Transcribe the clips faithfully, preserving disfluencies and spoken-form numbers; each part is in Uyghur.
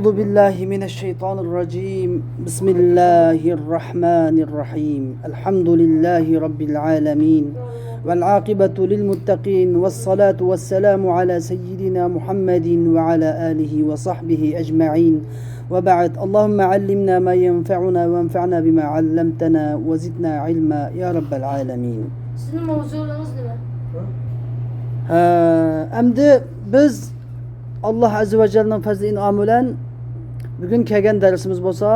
أعوذ بالله من الشيطان الرجيم. بسم الله الرحمن الرحيم. الحمد لله رب العالمين. والعاقبة للمتقين. والصلاة والسلام على سيدنا محمد وعلى آله وصحبه أجمعين. وبعد. اللهم علمنا ما ينفعنا وانفعنا بما علمتنا وزدنا علما يا رب العالمين. سىزنىڭ ماۋزۇلىرىڭىز نېمە؟ ھە، ئەمدى بىز ئاللاھ ئەززە ۋە جەللىنىڭ پەزلى ئىنئامى بىلەن بۈگۈن كەلگەن دەرسىمىز بولسا،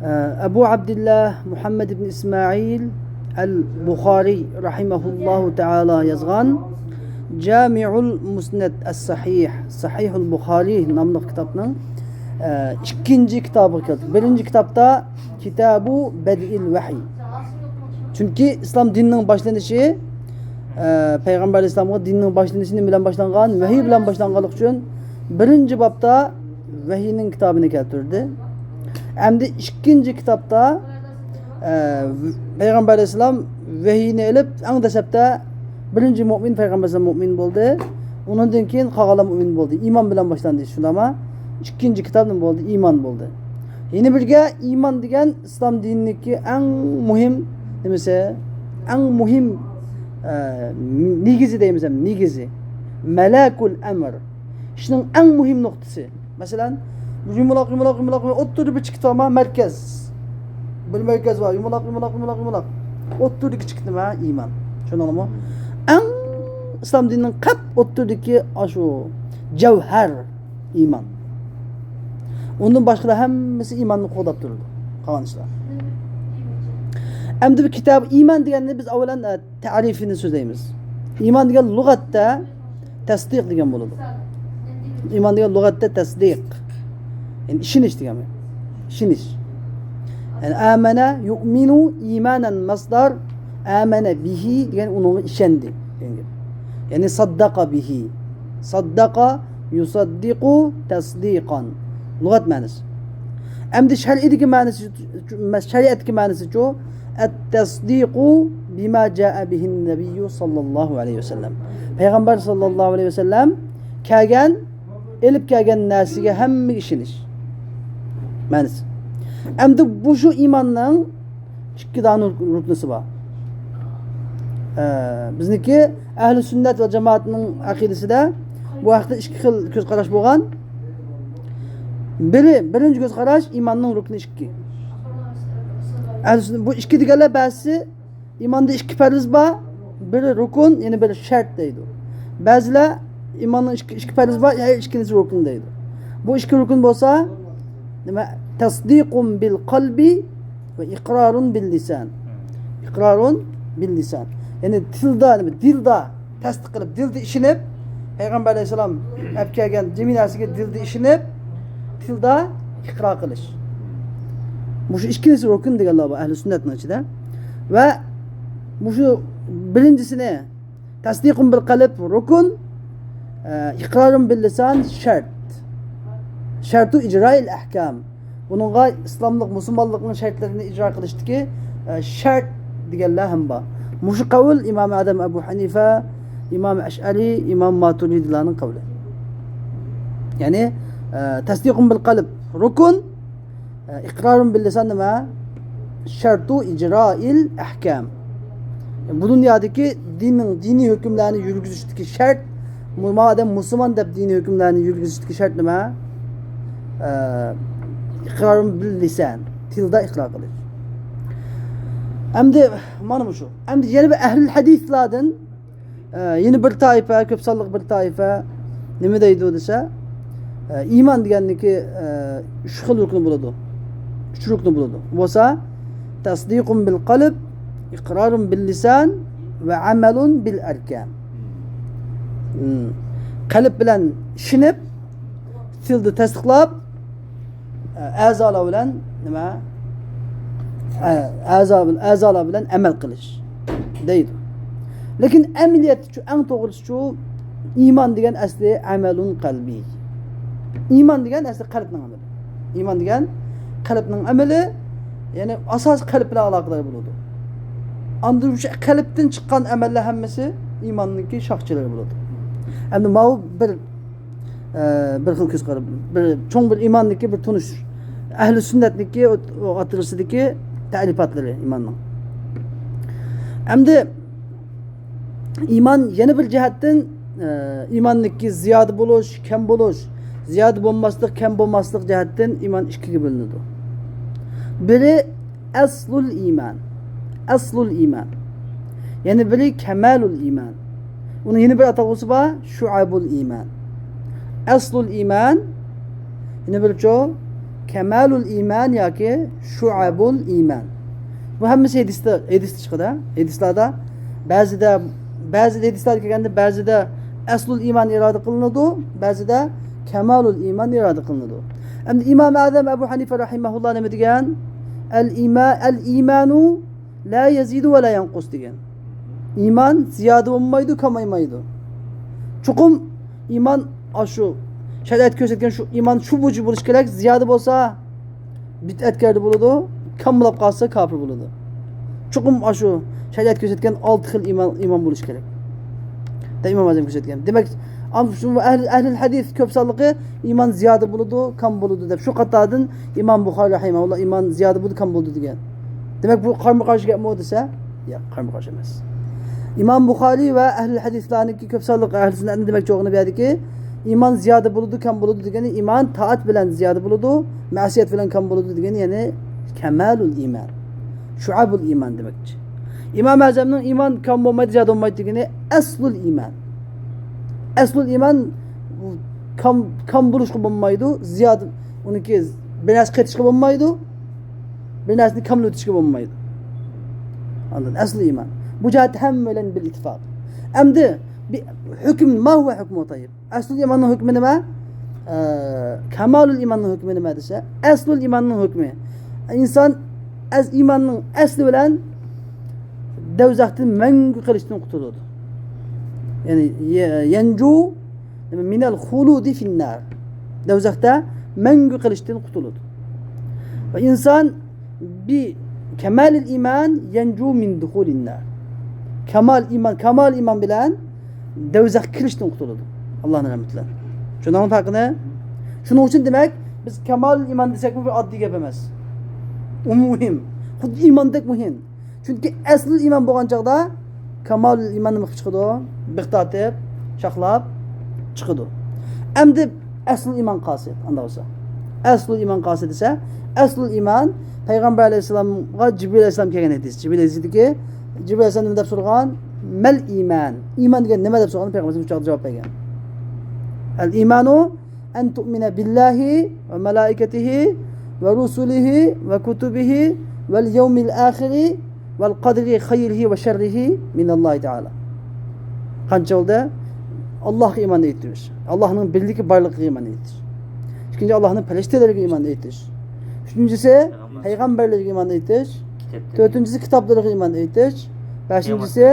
ئە، ئەبۇ ئابدىللا مۇھەممەد ئىبن ئىسمائىل ئەل بۇخارىي رەھىمەھۇللاھۇ تەئالا يازغان جامىئۇل مۇسنەد ئەس سەھىھ، سەھىھۇل بۇخارىي ناملىق كىتابنىڭ، ئە، ئىككىنچى كىتابىغا كەلدۇق. بىرىنچى كىتابتا كىتابۇ بەدئىل ۋەھىي. چۈنكى ئىسلام دىنىنىڭ باشلىنىشى، ئە، پەيغەمبەر ئەلەيھىسسالامغا دىننىڭ باشلىنىشى نېمە بىلەن باشلانغان؟ ۋەھىي بىلەن باشلانغانلىقى ئۈچۈن بىرىنچى بابتا ۋەھىينىڭ كىتابىنى كەلتۈردى. ئەمدى ئىككىنچى كىتابتا، ئە، پەيغەمبەر ئەلەيھىسسالام ۋەھىينى ئېلىپ، ئەڭ دەسلەپتە بىرىنچى مۆمىن پەيغەمبەر ئەلەيھىسسالام مۆمىن بولدى. ئۇنىڭدىن كېيىن قالغانلار مۆمىن بولدى. ئىمان بىلەن باشلاندى، شۇنداقمۇ؟ ئىككىنچى كىتاب نېمە بولدى؟ ئىمان بولدى. يەنە بىرگە ئىمان دېگەن ئىسلام دىنىدىكى ئەڭ مۇھىم نېمىسى؟ ئەڭ مۇھىم، ئە، نېگىزى دەيمىز ھەم، نېگىزى. مەلەكۇل ئەمر. ئىشنىڭ ئەڭ مۇھىم نۇقتىسى. مەسىلەن، يۇمىلاق، يۇمىلاق، يۇمىلاق، يۇمىلاق، ئوتتۇرىدا بىر چىكىت بار، مەركەز. بىر مەركەز بار، يۇمىلاق، يۇمىلاق، يۇمىلاق، يۇمىلاق. ئوتتۇرىدىكى چىكىت نېمە؟ ئىمان. چۈشەندىڭلارمۇ؟ ئەڭ ئىسلام دىنىنىڭ قەپ ئوتتۇرىدىكى ئاشۇ جەۋھەر ئىمان. ئۇندىن باشقىلار ھەممىسى ئىماننى قوغداپ تۇرىدۇ. قالغان ئىشلار. ئەمدى بۇ كىتاب ئىمان دېگەننى بىز ئاۋۋالەن، ئە، تەرىپىنى سۆزلەيمىز. ئىمان دېگەن لۇغەتتە تەسدىق دېگەن بولىدۇ. ئىمان دېگەن لۇغەتتە تەسدىق. يەنى ئىشىنىش دېگەن. ئىشىنىش. يەنى ئامەنە يۇئمىنۇ ئىمانەن مەسدار، ئامەنە بىھى دېگەن ئۇنىڭغا ئىشەندى دېگەن گەپ. يەنى سەددەقە بىھى. سەددەقە يۇسەددىقۇ تەسدىقەن. لۇغەت مەنىسى. ئەمدى شەرئىدىكى مەنىسى، شەرىئەتتىكى مەنىسىچۇ؟ ئەتتەسدىقۇ بىما جائە بىھىن نەبىييۇ سەللەللاھۇ ئەلەيھى ۋەسەللەم. پەيغەمبەر سەللەللاھۇ ئەلەيھى ۋەسەللەم كەلگەن، ئېلىپ كەلگەن نەرسىگە ھەممىگە ئىشىنىش. مەنىسى. ئەمدى بۇ شۇ ئىماننىڭ ئىككى دانە رۇكنىسى بار. ئە، بىزنىڭكى ئەھلى سۈننەت ۋە جامائەتنىڭ ئەقىدىسىدە بۇ ھەقتە ئىككى خىل كۆز قاراش بولغان. بىرى، بىرىنچى كۆز قاراش ئىماننىڭ رۇكنى ئىككى. ئەھلى سۈننەت، بۇ ئىككى دېگەنلەر بەزىسى ئىماندا ئىككى پەرز بار، بىرى رۇكۇن، يەنە بىرى شەرت دەيدۇ. بەزىلەر ئىماننىڭ ئىككى، ئىككى پەرز بار، ھەر ئىككىلىسى رۇكۇن دەيدۇ. بۇ ئىككى رۇكۇن بولسا نېمە؟ تەسدىقۇن بىل قەلبى ۋە ئىقرارۇن بىل لىسان. ئىقرارۇن بىل لىسان. يەنى تىلدا، نېمە، دىلدا تەستىق قىلىپ، دىلدا ئىشىنىپ، پەيغەمبەر ئەلەيھىسسالام ئەپ كەلگەن جىمى نەرسىگە دىلدا ئىشىنىپ، تىلدا ئىقرار قىلىش. مۇشۇ ئىككىلىسى رۇكۇن دېگەنلەر بار ئەھلى سۈننەتنىڭ ئىچىدە. ۋە مۇشۇ بىرىنچىسىنى تەسدىقۇن بىل قەلب رۇكۇن، ئە، ئىقرارۇن بىل لىسان شەرت. شەرتۇ ئىجرائىل ئەھكام. بۇنىڭغا ئىسلاملىق، مۇسۇلمانلىقنىڭ شەرتلىرىنى ئىجرا قىلىشتىكى، ئە، شەرت دېگەنلەر ھەم بار. مۇشۇ قەۋل ئىمام ئادەم ئەبۇ ھەنىفە، ئىمام ئەشئەرى، ئىمام ماتۇرىدىلارنىڭ قەۋلى. يەنى، ئە، تەسدىقۇن بىل قەلب رۇكۇن، ئە، ئىقرارۇن بىل لىسان نېمە؟ شەرتۇ ئىجرائىل ئەھكام. بۇ دۇنيادىكى دىننىڭ، دىنىي ھۆكۈملەرنى يۈرگۈزۈشتىكى شەرت، مۇ-، مادەم مۇسۇلمان دەپ دىنىي ھۆكۈملەرنى يۈرگۈزۈشتىكى شەرت نېمە؟ ئە، ئىقرارۇن بىل لىسان، تىلدا ئىقرار قىلىش. ئەمدى مانا مۇشۇ. ئەمدى يەنە بىر ئەھلىل ھەدىسلاردىن، ئە، يەنە بىر تائىپە، كۆپ سانلىق بىر تائىپە نېمە دەيدۇ دېسە، ئە، ئىمان دېگەننىكى، ئە، ئۈچ خىل رۇكنى بولىدۇ. ئۈچ رۇكنى بولىدۇ. بولسا، تەسدىقۇن بىل قەلب، ئىقرارۇن بىل لىسان ۋە ئەمەلۇن بىل ئەركان. مم. قەلب بىلەن ئىشىنىپ، تىلدا تەستىقلاپ، ئەزالار بىلەن نېمە؟ ئەزا-، ئەزالار بىلەن ئەمەل قىلىش دەيدۇ. لېكىن ئەمەلىيەتتىچۇ، ئەڭ توغرىسىچۇ، ئىمان دېگەن ئەسلى ئەمەلۇن قەلبىي. ئىمان دېگەن ئەسلى قەلبنىڭ ئەمىلى. ئىمان دېگەن قەلبنىڭ ئەمىلى، يەنى ئاساسىي قەلب بىلەن ئالاقىدار بولىدۇ. ئاندىن شۇ قەلبتىن چىققان ئەمەللەر ھەممىسى ئىماننىڭكى شاخچىلىرى بولىدۇ. ئەمدى ماۋۇ بىر ئە، بىر خىل كۆز قارىشى، بىر چوڭ بىر ئىماندىكى بىر تونۇش، ئەھلى سۈننەتنىكى ئوتتۇرىسىدىكى تەرىپاتلىرى ئىماننىڭ. ئەمدى ئىمان يەنە بىر جەھەتتىن، ئە، ئىماندىكى زىيادە بولۇش، كەم بولۇش، زىيادە بولماسلىق، كەم بولماسلىق جەھەتتىن ئىمان ئىككىگە بۆلۈنىدۇ. بىرى ئەسلۇل ئىمان. ئەسلۇل ئىمان. يەنە بىرى كەمالۇل ئىمان. ئۇنىڭ يەنە بىر ئاتالغۇسى بار، شۇئەبۇل ئىمان. ئەسلۇل ئىمان، يەنە بىرچۇ، كەمالۇل ئىمان ياكى شۇئەبۇل ئىمان. بۇ ھەممىسى ھەدىستە، ھەدىستە چىقىدۇ. ھەدىسلاردا بەزىدە، بەزى ھەدىسلاردا كەلگەندە، بەزىدە ئەسلۇل ئىمان ئىرادە قىلىنىدۇ، بەزىدە كەمالۇل ئىمان ئىرادە قىلىنىدۇ. ئەمدى ئىمام ئەزەم ئەبۇ ھەنىفە رەھىمەھۇللا نېمە دېگەن؟ ئەل ئىما-، ئەل ئىمانۇ لا يەزىدۇ ۋە لا يەنقۇس دېگەن. ئىمان زىيادە بولمايدۇ، كامايمايدۇ. چوقۇم ئىمان ئاشۇ شەرىئەت كۆرسەتكەن شۇ ئىمان شۇ بويىچە بولۇشى كېرەك. زىيادە بولسا، بىدئەتكاردا بولىدۇ، كاملاپ قالسا كاپىر بولىدۇ. چوقۇم ئاشۇ شەرىئەت كۆرسەتكەن ئالتە خىل ئىمان، ئىمان بولۇشى كېرەك. دەپ ئىمام ئەزەم كۆرسەتكەن. دېمەك، ئەم-، شۇ ئەھل-، ئەھلىل ھەدىس كۆپ سانلىقى ئىمان زىيادە بولىدۇ، كام بولىدۇ دەپ. شۇ قاتاردىن ئىمام بۇخارى رەھىمەھۇللا ئىمان زىيادە بولىدۇ، كام بولىدۇ دېگەن. دېمەك، بۇ قارىمۇ قارشى گەپمۇ دېسە؟ ياق، قارىمۇ قارشى ئەمەس. ئىمام بۇخارى ۋە ئەھلىل ھەدىسلەرنىڭكى كۆپ سانلىقى ئەھلى سۈننەتنىڭ دېمەكچى بولغىنى بۇ يەردىكى ئىمان زىيادە بولىدۇ، كام بولىدۇ دېگىنى ئىمان تائەت بىلەن زىيادە بولىدۇ، مەسىيەت بىلەن كام بولىدۇ دېگىنى، يەنى كەمالۇل ئىمان، شۇئەبۇل ئىمان دېمەكچى. ئىمام ئەزەمنىڭ ئىمان كام بولمايدۇ، زىيادە بولمايدۇ دېگىنى ئەسلۇل ئىمان. ئەسلۇل ئىمان كام، كام بولۇشقا بولمايدۇ، زىيادە، ئۇنىڭكى بىر نەرسە قېتىشقا بولمايدۇ، بىر نەرسىنى كاملىتىشكە بولمايدۇ. ئاندىن ئەسلۇل ئىمان. بۇ جەھەتتە ھەممە بىلەن بىل ئىتتىپاق. ئەمدى بىر ھۆكۈم، ما ھۇۋە ھۆكمۇ تەييىب. ئەسلۇل ئىماننىڭ ھۆكمى نېمە؟ ئە، كامالۇل ئىماننىڭ ھۆكمى نېمە دېسە، ئەسلۇل ئىماننىڭ ھۆكمى. ئىنسان ئەز-، ئىماننىڭ ئەسلى بىلەن دوزاختىن مەڭگۈ قېلىشتىن قۇتۇلىدۇ. يەنى، يە-، يەنجۇ مىنەل خۇلۇدى فىننار. دوزاختا مەڭگۈ قېلىشتىن قۇتۇلىدۇ. ۋە ئىنسان بى كەمالىل ئىمان يەنجۇ مىن دۇخۇلىن نار. كامال ئىمان، كامال ئىمان بىلەن دوزاخقا كىرىشتىن قۇتۇلىدۇ. ئاللانىڭ رەھمىتى بىلەن. چۈشەندىڭىزمۇ پەرقىنى؟ شۇنىڭ ئۈچۈن دېمەك، بىز كامالىل ئىمان دېسەكمۇ بىر ئاددىي گەپ ئەمەس. ئۇ مۇھىم. خۇددى ئىماندەك مۇھىم. چۈنكى ئەسلى ئىمان بولغان چاغدا كامالىل ئىمان نېمە قىلىپ چىقىدۇ؟ بىخ تارتىپ، شاخلاپ چىقىدۇ. ئەمدى ئەسلى ئىمان قايسى؟ ئانداق بولسا، ئەسلى ئىمان قايسى دېسە، ئەسلى ئىمان پەيغەمبەر ئەلەيھىسسالامغا جىبرىل ئەلەيھىسسالام كەلگەن ھەدىس. جىبرىل ھەدىسىدىكى، جىبرىل ئەلەيھىسسالام نېمە دەپ سورىغان؟ مەل ئىمان. ئىمان دېگەن نېمە دەپ سورىغان؟ پەيغەمبەر شۇ چاغدا جاۋاب بەرگەن. ئەل ئىمانۇ ئەن تۇئمىنە بىللاھى ۋە مەلائىكەتىھى ۋە رۇسۇلىھى ۋە كۇتۇبىھى ۋەل يەۋمىل ئاخىرى ۋەل قەدرى خەيرىھى ۋە شەررىھى مىنەللاھى تەئالا. قانچە بولدى؟ ئاللاھقا ئىمان ئېيتىش. ئاللاھنىڭ بىرلىكى، بارلىقىغا ئىمان ئېيتىش. ئىككىنچى، ئاللاھنىڭ پەرىشتىلىرىگە ئىمان ئېيتىش. ئۈچىنچىسى، پەيغەمبەرلەرگە ئىمان ئېيتىش. تۆتىنچىسى، كىتابلىرىغا ئىمان ئېيتىش. بەشىنچىسى،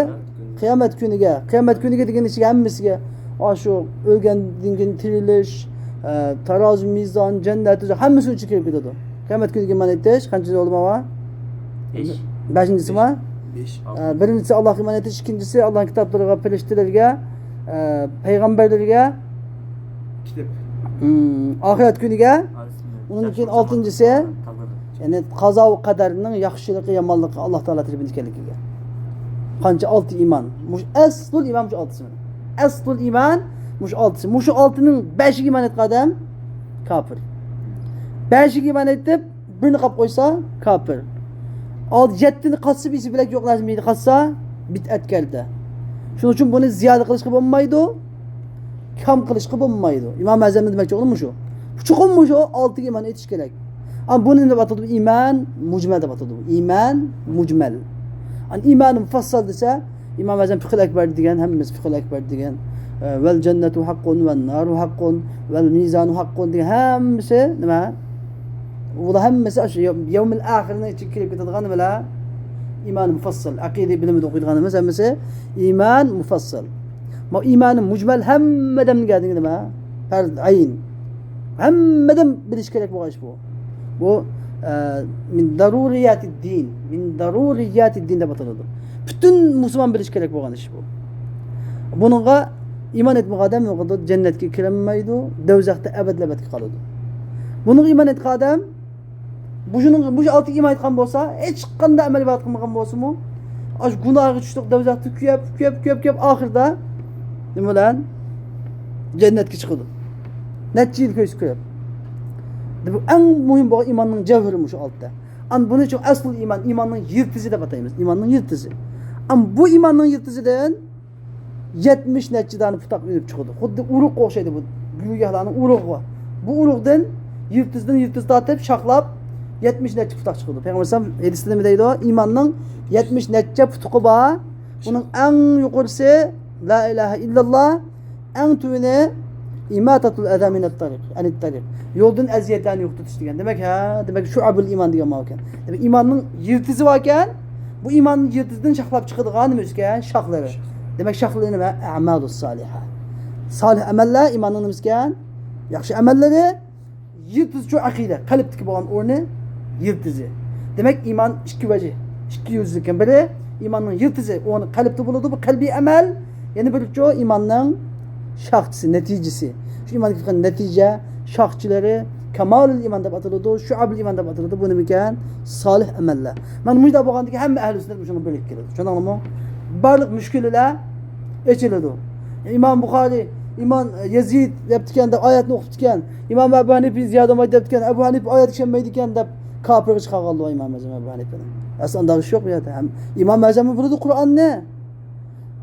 قىيامەت كۈنىگە. قىيامەت كۈنىگە دېگەن ئىچىگە ھەممىسىگە، ئاشۇ ئۆلگەندىن كېيىن تىرىلىش، ئە، تارازۇ، مىزان، جەننەت، دوزاخ، ھەممىسىنىڭ ئىچىگە كىرىپ كېتىدۇ. قىيامەت كۈنىگە ئىمان ئېيتىش قانچىنچى بولدى ماۋا؟ بەش. بەشىنچىسى ما؟ بەش. ئە، بىرىنچىسى ئاللاھقا ئىمان ئېيتىش، ئىككىنچىسى ئاللاھنىڭ كىتابلىرىغا، پەرىشتىلەرگە، ئە، پەيغەمبەرلەرگە، كىتاب. ئاخىرەت كۈنىگە. ئۇنىڭدىن كېيىن ئالتىنچىسى، يەنى قازا ۋە قەدەرنىڭ ياخشىلىقى، يامانلىقى ئاللا تائالا تەرىپىدىن ئىكەنلىكىگە. قانچە؟ ئالتە ئىمان. مۇشۇ ئەسلۇل ئىمان مۇشۇ ئالتىسى. ئەسلۇل ئىمان مۇشۇ ئالتىسى. مۇشۇ ئالتىنىڭ بەشىگە ئىمان ئېيتقان ئادەم كاپىر. بەشىگە ئىمان ئېيتىپ، بىرنى قاپ قويسا، كاپىر. ئالتە، يەتتىنى قاتسا، بىرسى بىلەك يوق نەرسە مىيدە قاتسا، بىدئەتكەردە. شۇنىڭ ئۈچۈن بۇنى زىيادە قىلىشقا بولمايدۇ، كام قىلىشقا بولمايدۇ. ئىمام ئەزەمنىڭ دېمەكچى بولغىنى مۇشۇ. چوقۇم مۇشۇ ئالتىگە ئىمان ئېيتىش كېرەك. ئەمما بۇنى نېمە دەپ ئاتىدۇ؟ ئىمان مۇجمەل دەپ ئاتىدۇ. ئىمان مۇجمەل. ئەمما ئىمان مۇفەسسەل دېسە، ئىمام ئەزەم فىقھىل ئەكبەر دېگەن، ھەممىمىز فىقھىل ئەكبەر دېگەن، ئە، ۋەل جەننەتۇ ھەققۇن، ۋەن نارۇ ھەققۇن، ۋەل مىزانۇ ھەققۇن دېگەن ھەممىسى نېمە؟ ئۇلار ھەممىسى ئاشۇ يەۋ-، يەۋمىل ئاخىرنىڭ ئىچىگە كىرىپ كېتىدىغان نېمىلەر؟ ئىمان مۇفەسسەل. ئەقىدە بىلىمىدە ئوقۇيدىغان نېمىمىز ھەممىسى ئىمان مۇفەسسەل. ما ئىمان مۇجمەل ھەممە ئادەمگە دېگەن نېمە؟ پەرز ئەين. ھەممە ئادەم بىلىشى كېرەك بولغان ئىش بۇ. بۇ، ئە، مىن دەرۇرىياتىد دىن، مىن دەرۇرىياتىد دىن دەپ ئاتىلىدۇ. پۈتۈن مۇسۇلمان بىلىشى كېرەك بولغان ئىش بۇ. بۇنىڭغا ئىمان ئېيتمىغان ئادەم نېمە قىلىدۇ؟ جەننەتكە كىرەلمەيدۇ، دوزاختا ئەبەدلەبەدكە قالىدۇ. بۇنىڭغا ئىمان ئېيتقان ئادەم، بۇ شۇنىڭ، بۇ ئالتە ئىمان ئېيتقان بولسا، ھېچقانداق ئەمەل ئىبادەت قىلمىغان بولسىمۇ، ئاشۇ گۇناھىغا چۈشتى، دوزاختا كۆيۈپ، كۆيۈپ، كۆيۈپ، كۆيۈپ، ئاخىرىدا نېمە بىلەن؟ جەننەتكە چىقىدۇ. نەچچە يىل كۆيسە كۆيۈپ. بۇ ئەڭ مۇھىم بولغان ئىماننىڭ جەۋھىرى مۇشۇ ئالتە. ئان بۇنى ئۈچۈن ئەسلۇل ئىمان، ئىماننىڭ يىلتىزى دەپ ئاتايمىز. ئىماننىڭ يىلتىزى. ئان بۇ ئىماننىڭ يىلتىزىدىن يەتمىش نەچچە دانە پۇتاق ئۈنۈپ چىقىدۇ. خۇددى ئۇرۇققا ئوخشايدۇ بۇ گۈلگەھلەرنىڭ ئۇرۇقىغا. بۇ ئۇرۇقتىن يىلتىزدىن يىلتىز تارتىپ، شاخلاپ، يەتمىش نەچچە پۇتاق چىقىدۇ. پەيغەمبەر ئەلەيھىسسالام ھەدىستە نېمە دەيدۇ؟ ئىماننىڭ يەتمىش نەچچە پۇتىقى بار. بۇنىڭ ئەڭ يۇقىرىسى لا ئىلاھە ئىللاللا، ئەڭ تۆۋىنى ئىماتەتۇل ئەزا مىنەت تەرىق، ئەنىت تەرىق. يولدىن ئەزىيەتلەرنى يوقىتىش دېگەن. دېمەك، ھە، دېمەك، شۇئەبۇل ئىمان دېگەن بار ئىكەن. دېمەك، ئىماننىڭ يىلتىزى بار ئىكەن، بۇ ئىماننىڭ يىلتىزىدىن شاخلاپ چىقىدىغان نېمە ئىكەن؟ شاخلىرى. دېمەك، شاخلىرى نېمە؟ ئەمالۇس سالىھە. سالىھ ئەمەللەر ئىماننىڭ نېمىسى ئىكەن؟ ياخشى ئەمەللىرى. يىلتىزچۇ ئەقىدە، قەلبتىكى بولغان ئورنى يىلتىزى. دېمەك، ئىمان ئىككى ۋەجىھ، ئىككى يۈزلۈككەن. بىرى ئىماننىڭ يىلتىزى، ئۇ قەلبتە بولىدۇ، بۇ قەلبىي ئەمەل. يەنە بىرىچۇ ئىماننىڭ شاختىسى، نەتىجىسى. شۇ ئىمانغا كەلگەن نەتىجە، شاخچىلىرى، كامالۇل ئىمان دەپ ئاتىلىدۇ، شۇئەبۇل ئىمان دەپ ئاتىلىدۇ. بۇ نېمىكەن؟ سالىھ ئەمەللەر. مانا مۇشۇنداق بولغاندىكىن ھەممە ئەھلى سۈننەت مۇشۇنىڭغا بىرلىككە كېلىدۇ. چۈشەندىڭلارمۇ؟ بارلىق مۈشكۈللەر ئېچىلىدۇ. ئىمام بۇخارىي، ئىمام يەزىد دەپتىكەن دەپ ئايەتنى ئوقۇپتىكەن. ئىمام ئەبۇ ھەنىپە زىيادە بولمايدۇ دەپتىكەن. ئەبۇ ھەنىپە ئايەتكە ئىشەنمەيدىكەن دەپ كاپىرغا چىقارغانلار ئىمام ئەزەم ئەبۇ ھەنىپىنى. ئەسلى ئانداق ئىش يوق بۇ يەردە. ھەم ئىمام ئەزەممۇ بىلىدۇ قۇرئاننى.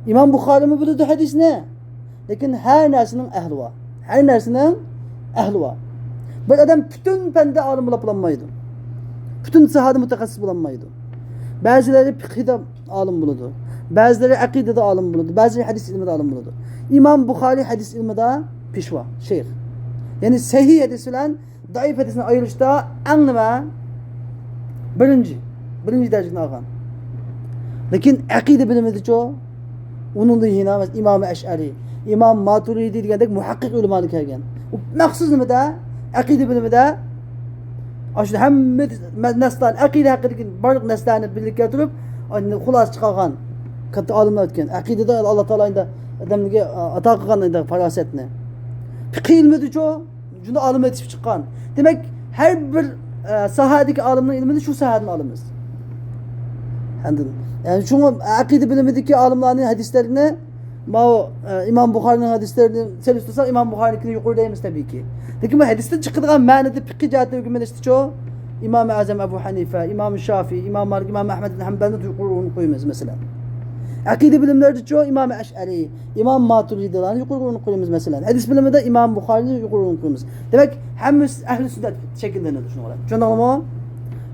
ئىمام بۇخارىيمۇ بىلىدۇ ھەدىسنى. لېكىن ھەر نەرسىنىڭ ئەھلى بار. ھەر نەرسىنىڭ ئەھلى بار. بىر ئادەم پۈتۈن پەندە ئالىم بولۇپ بولالمايدۇ. پۈتۈن ساھەدە مۇتەخەسسىس بولالمايدۇ. بەزىلىرى پىقھىدا ئالىم بولىدۇ. بەزىلىرى ئەقىدىدە ئالىم بولىدۇ. بەزىلىرى ھەدىس ئىلمىدا ئالىم بولىدۇ. ئىمام بۇخارىي ھەدىس ئىلمىدا پېشۋا، شەيخ. يەنى سەھىھ ھەدىس بىلەن زەئىپ ھەدىسنى ئايرىشتا ئەڭ نېمە؟ بىرىنچى، بىرىنچى دەرىجىنى ئالغان. لېكىن ئەقىدە بىلىمىدىچۇ؟ ئۇنىڭدىن يەنە ئىمام ئەشئەرى، ئىمام ماتۇرىدى دېگەندەك مۇھەققىق ئۆلىمالار كەلگەن. ئۇ مەخسۇس نېمىدە؟ ئەقىدە بىلىمىدە. ئاشۇ ھەممە نەسلەرنى، ئەقىدە ھەققىدىكى بارلىق نەسلەرنى بىرلىككە كەلتۈرۈپ، خۇلاسە چىقارغان كاتتا ئالىملار ئىكەن. ئەقىدىدە ئاللا تائالا ئەمدى ئادەمگە ئاتا قىلغان ئەمدى پاراسەتنى. پىقىھ ئىلمىدىچۇ؟ شۇنداق ئالىم يېتىشىپ چىققان. دېمەك، ھەر بىر، ئە، ساھەدىكى ئالىمنىڭ ئىلمىنى شۇ ساھەدىن ئالىمىز. ئاندىن، يەنى شۇڭا ئەقىدە بىلىمىدىكى ئالىملارنىڭ ھەدىسلىرىنى، ماۋۇ، ئە، ئىمام بۇخارىينىڭ ھەدىسلىرىنى سېلىشتۇرساق، ئىمام بۇخارىينىڭكىنى يۇقىرى دەيمىز تەبىئىيكى. لېكىن بۇ ھەدىستىن چىقىدىغان مەنىدە پىقىھ جەھەتتە ئۆگىنىشتىچۇ؟ ئىمام ئەزەم ئەبۇ ھەنىفە، ئىمام شافىي، ئىمام مالىك، ئىمام ئەھمەد ئىبن ھەمبەلنى يۇقىرى ئورۇنغا قويىمىز، مەسىلەن. ئەقىدە بىلىملىرىدىچۇ؟ ئىمام ئەشئەرى، ئىمام ماتۇرىدىلارنى يۇقىرى ئورۇنغا قويىمىز، مەسىلەن. ھەدىس بىلىمىدە ئىمام بۇخارىينى يۇقىرى ئورۇنغا قويىمىز. دېمەك، ھەممىسى ئەھلى سۈننەت شەكىللىنىدۇ شۇنىڭ بىلەن. چۈشەندىڭلارمۇ؟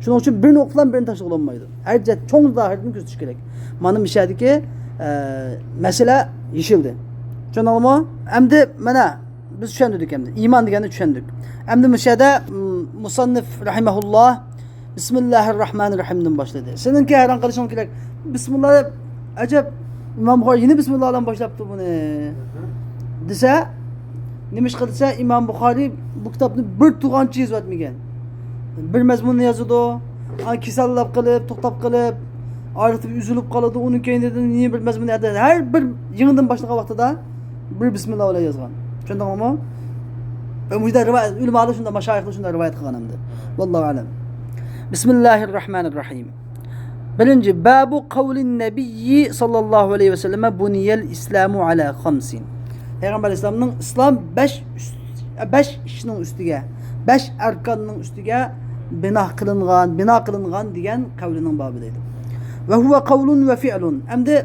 شۇنىڭ ئۈچۈن بىرنى ئوقۇپ بىرنى تاشلىغىلى بولمايدۇ. ھەر جەھەت چوڭ زاھىرىدىن كۆزىتىش كېرەك. مانا مۇشۇ يەردىكى، ئە، مەسىلە يېشىلدى. چۈشەندىڭلارمۇ؟ ئەمدى مانا بىز چۈشەندۈردۇق ئەمدى. ئىمان دېگەننى چۈشەندۇق. ئەمدى مۇشۇ يەردە، م، مۇسەننىف رەھىمەھۇللا بىسمىللاھىر راھمانىر راھىمدىن باشلىدى. سېنىڭكى ھەيران قېلىشىڭ كېرەك. بىسمىللا دەپ، ئەجەب، ئىمام بۇخارىي يەنە بىسمىللا بىلەن باشلاپتۇ بۇنى، دېسە، نېمىشقا دېسە، ئىمام بۇخارىي بۇ كىتابنى بىر تۇغانچە يېزىۋەتمىگەن. بىر مەزمۇننى يازىدۇ، ئاندىن كېسەللەپ قېلىپ، توختاپ قېلىپ، ئارىلىقتا ئۈزۈلۈپ قالىدۇ، ئۇنىڭ كەينىدىن يەنە بىر مەزمۇن، ھەر بىر يېڭىدىن باشلىغان ۋاقتىدا بىر بىسمىللا بىلەن يازغان. چۈشەندىڭلارمۇ؟ ۋە مۇشۇنداق رىۋايەت، ئۆلىمالار شۇنداق، ماشايىخلار شۇنداق رىۋايەت قىلغان ئەمدى. ۋاللاھۇ ئەلەم. بىسمىللاھىر راھمانىر راھىم. بىرىنچى، بابۇ قەۋلىن نەبىيي ساللاللاھۇ ئەلەيھى ۋەسەللەم بۇنىيەل ئىسلامۇ ئەلا خەمسىن. پەيغەمبەر ئەلەيھىسسالامنىڭ ئىسلام بەش ئۈست-، بەش ئىشنىڭ ئۈستىگە، بەش ئەركاننىڭ ئۈستىگە بىنا قىلىنغان، بىنا قىلىنغان دېگەن قەۋلىنىڭ بابى دەيدۇ. ۋە ھۇۋە قەۋلۇن ۋە فىئلۇن. ئەمدى،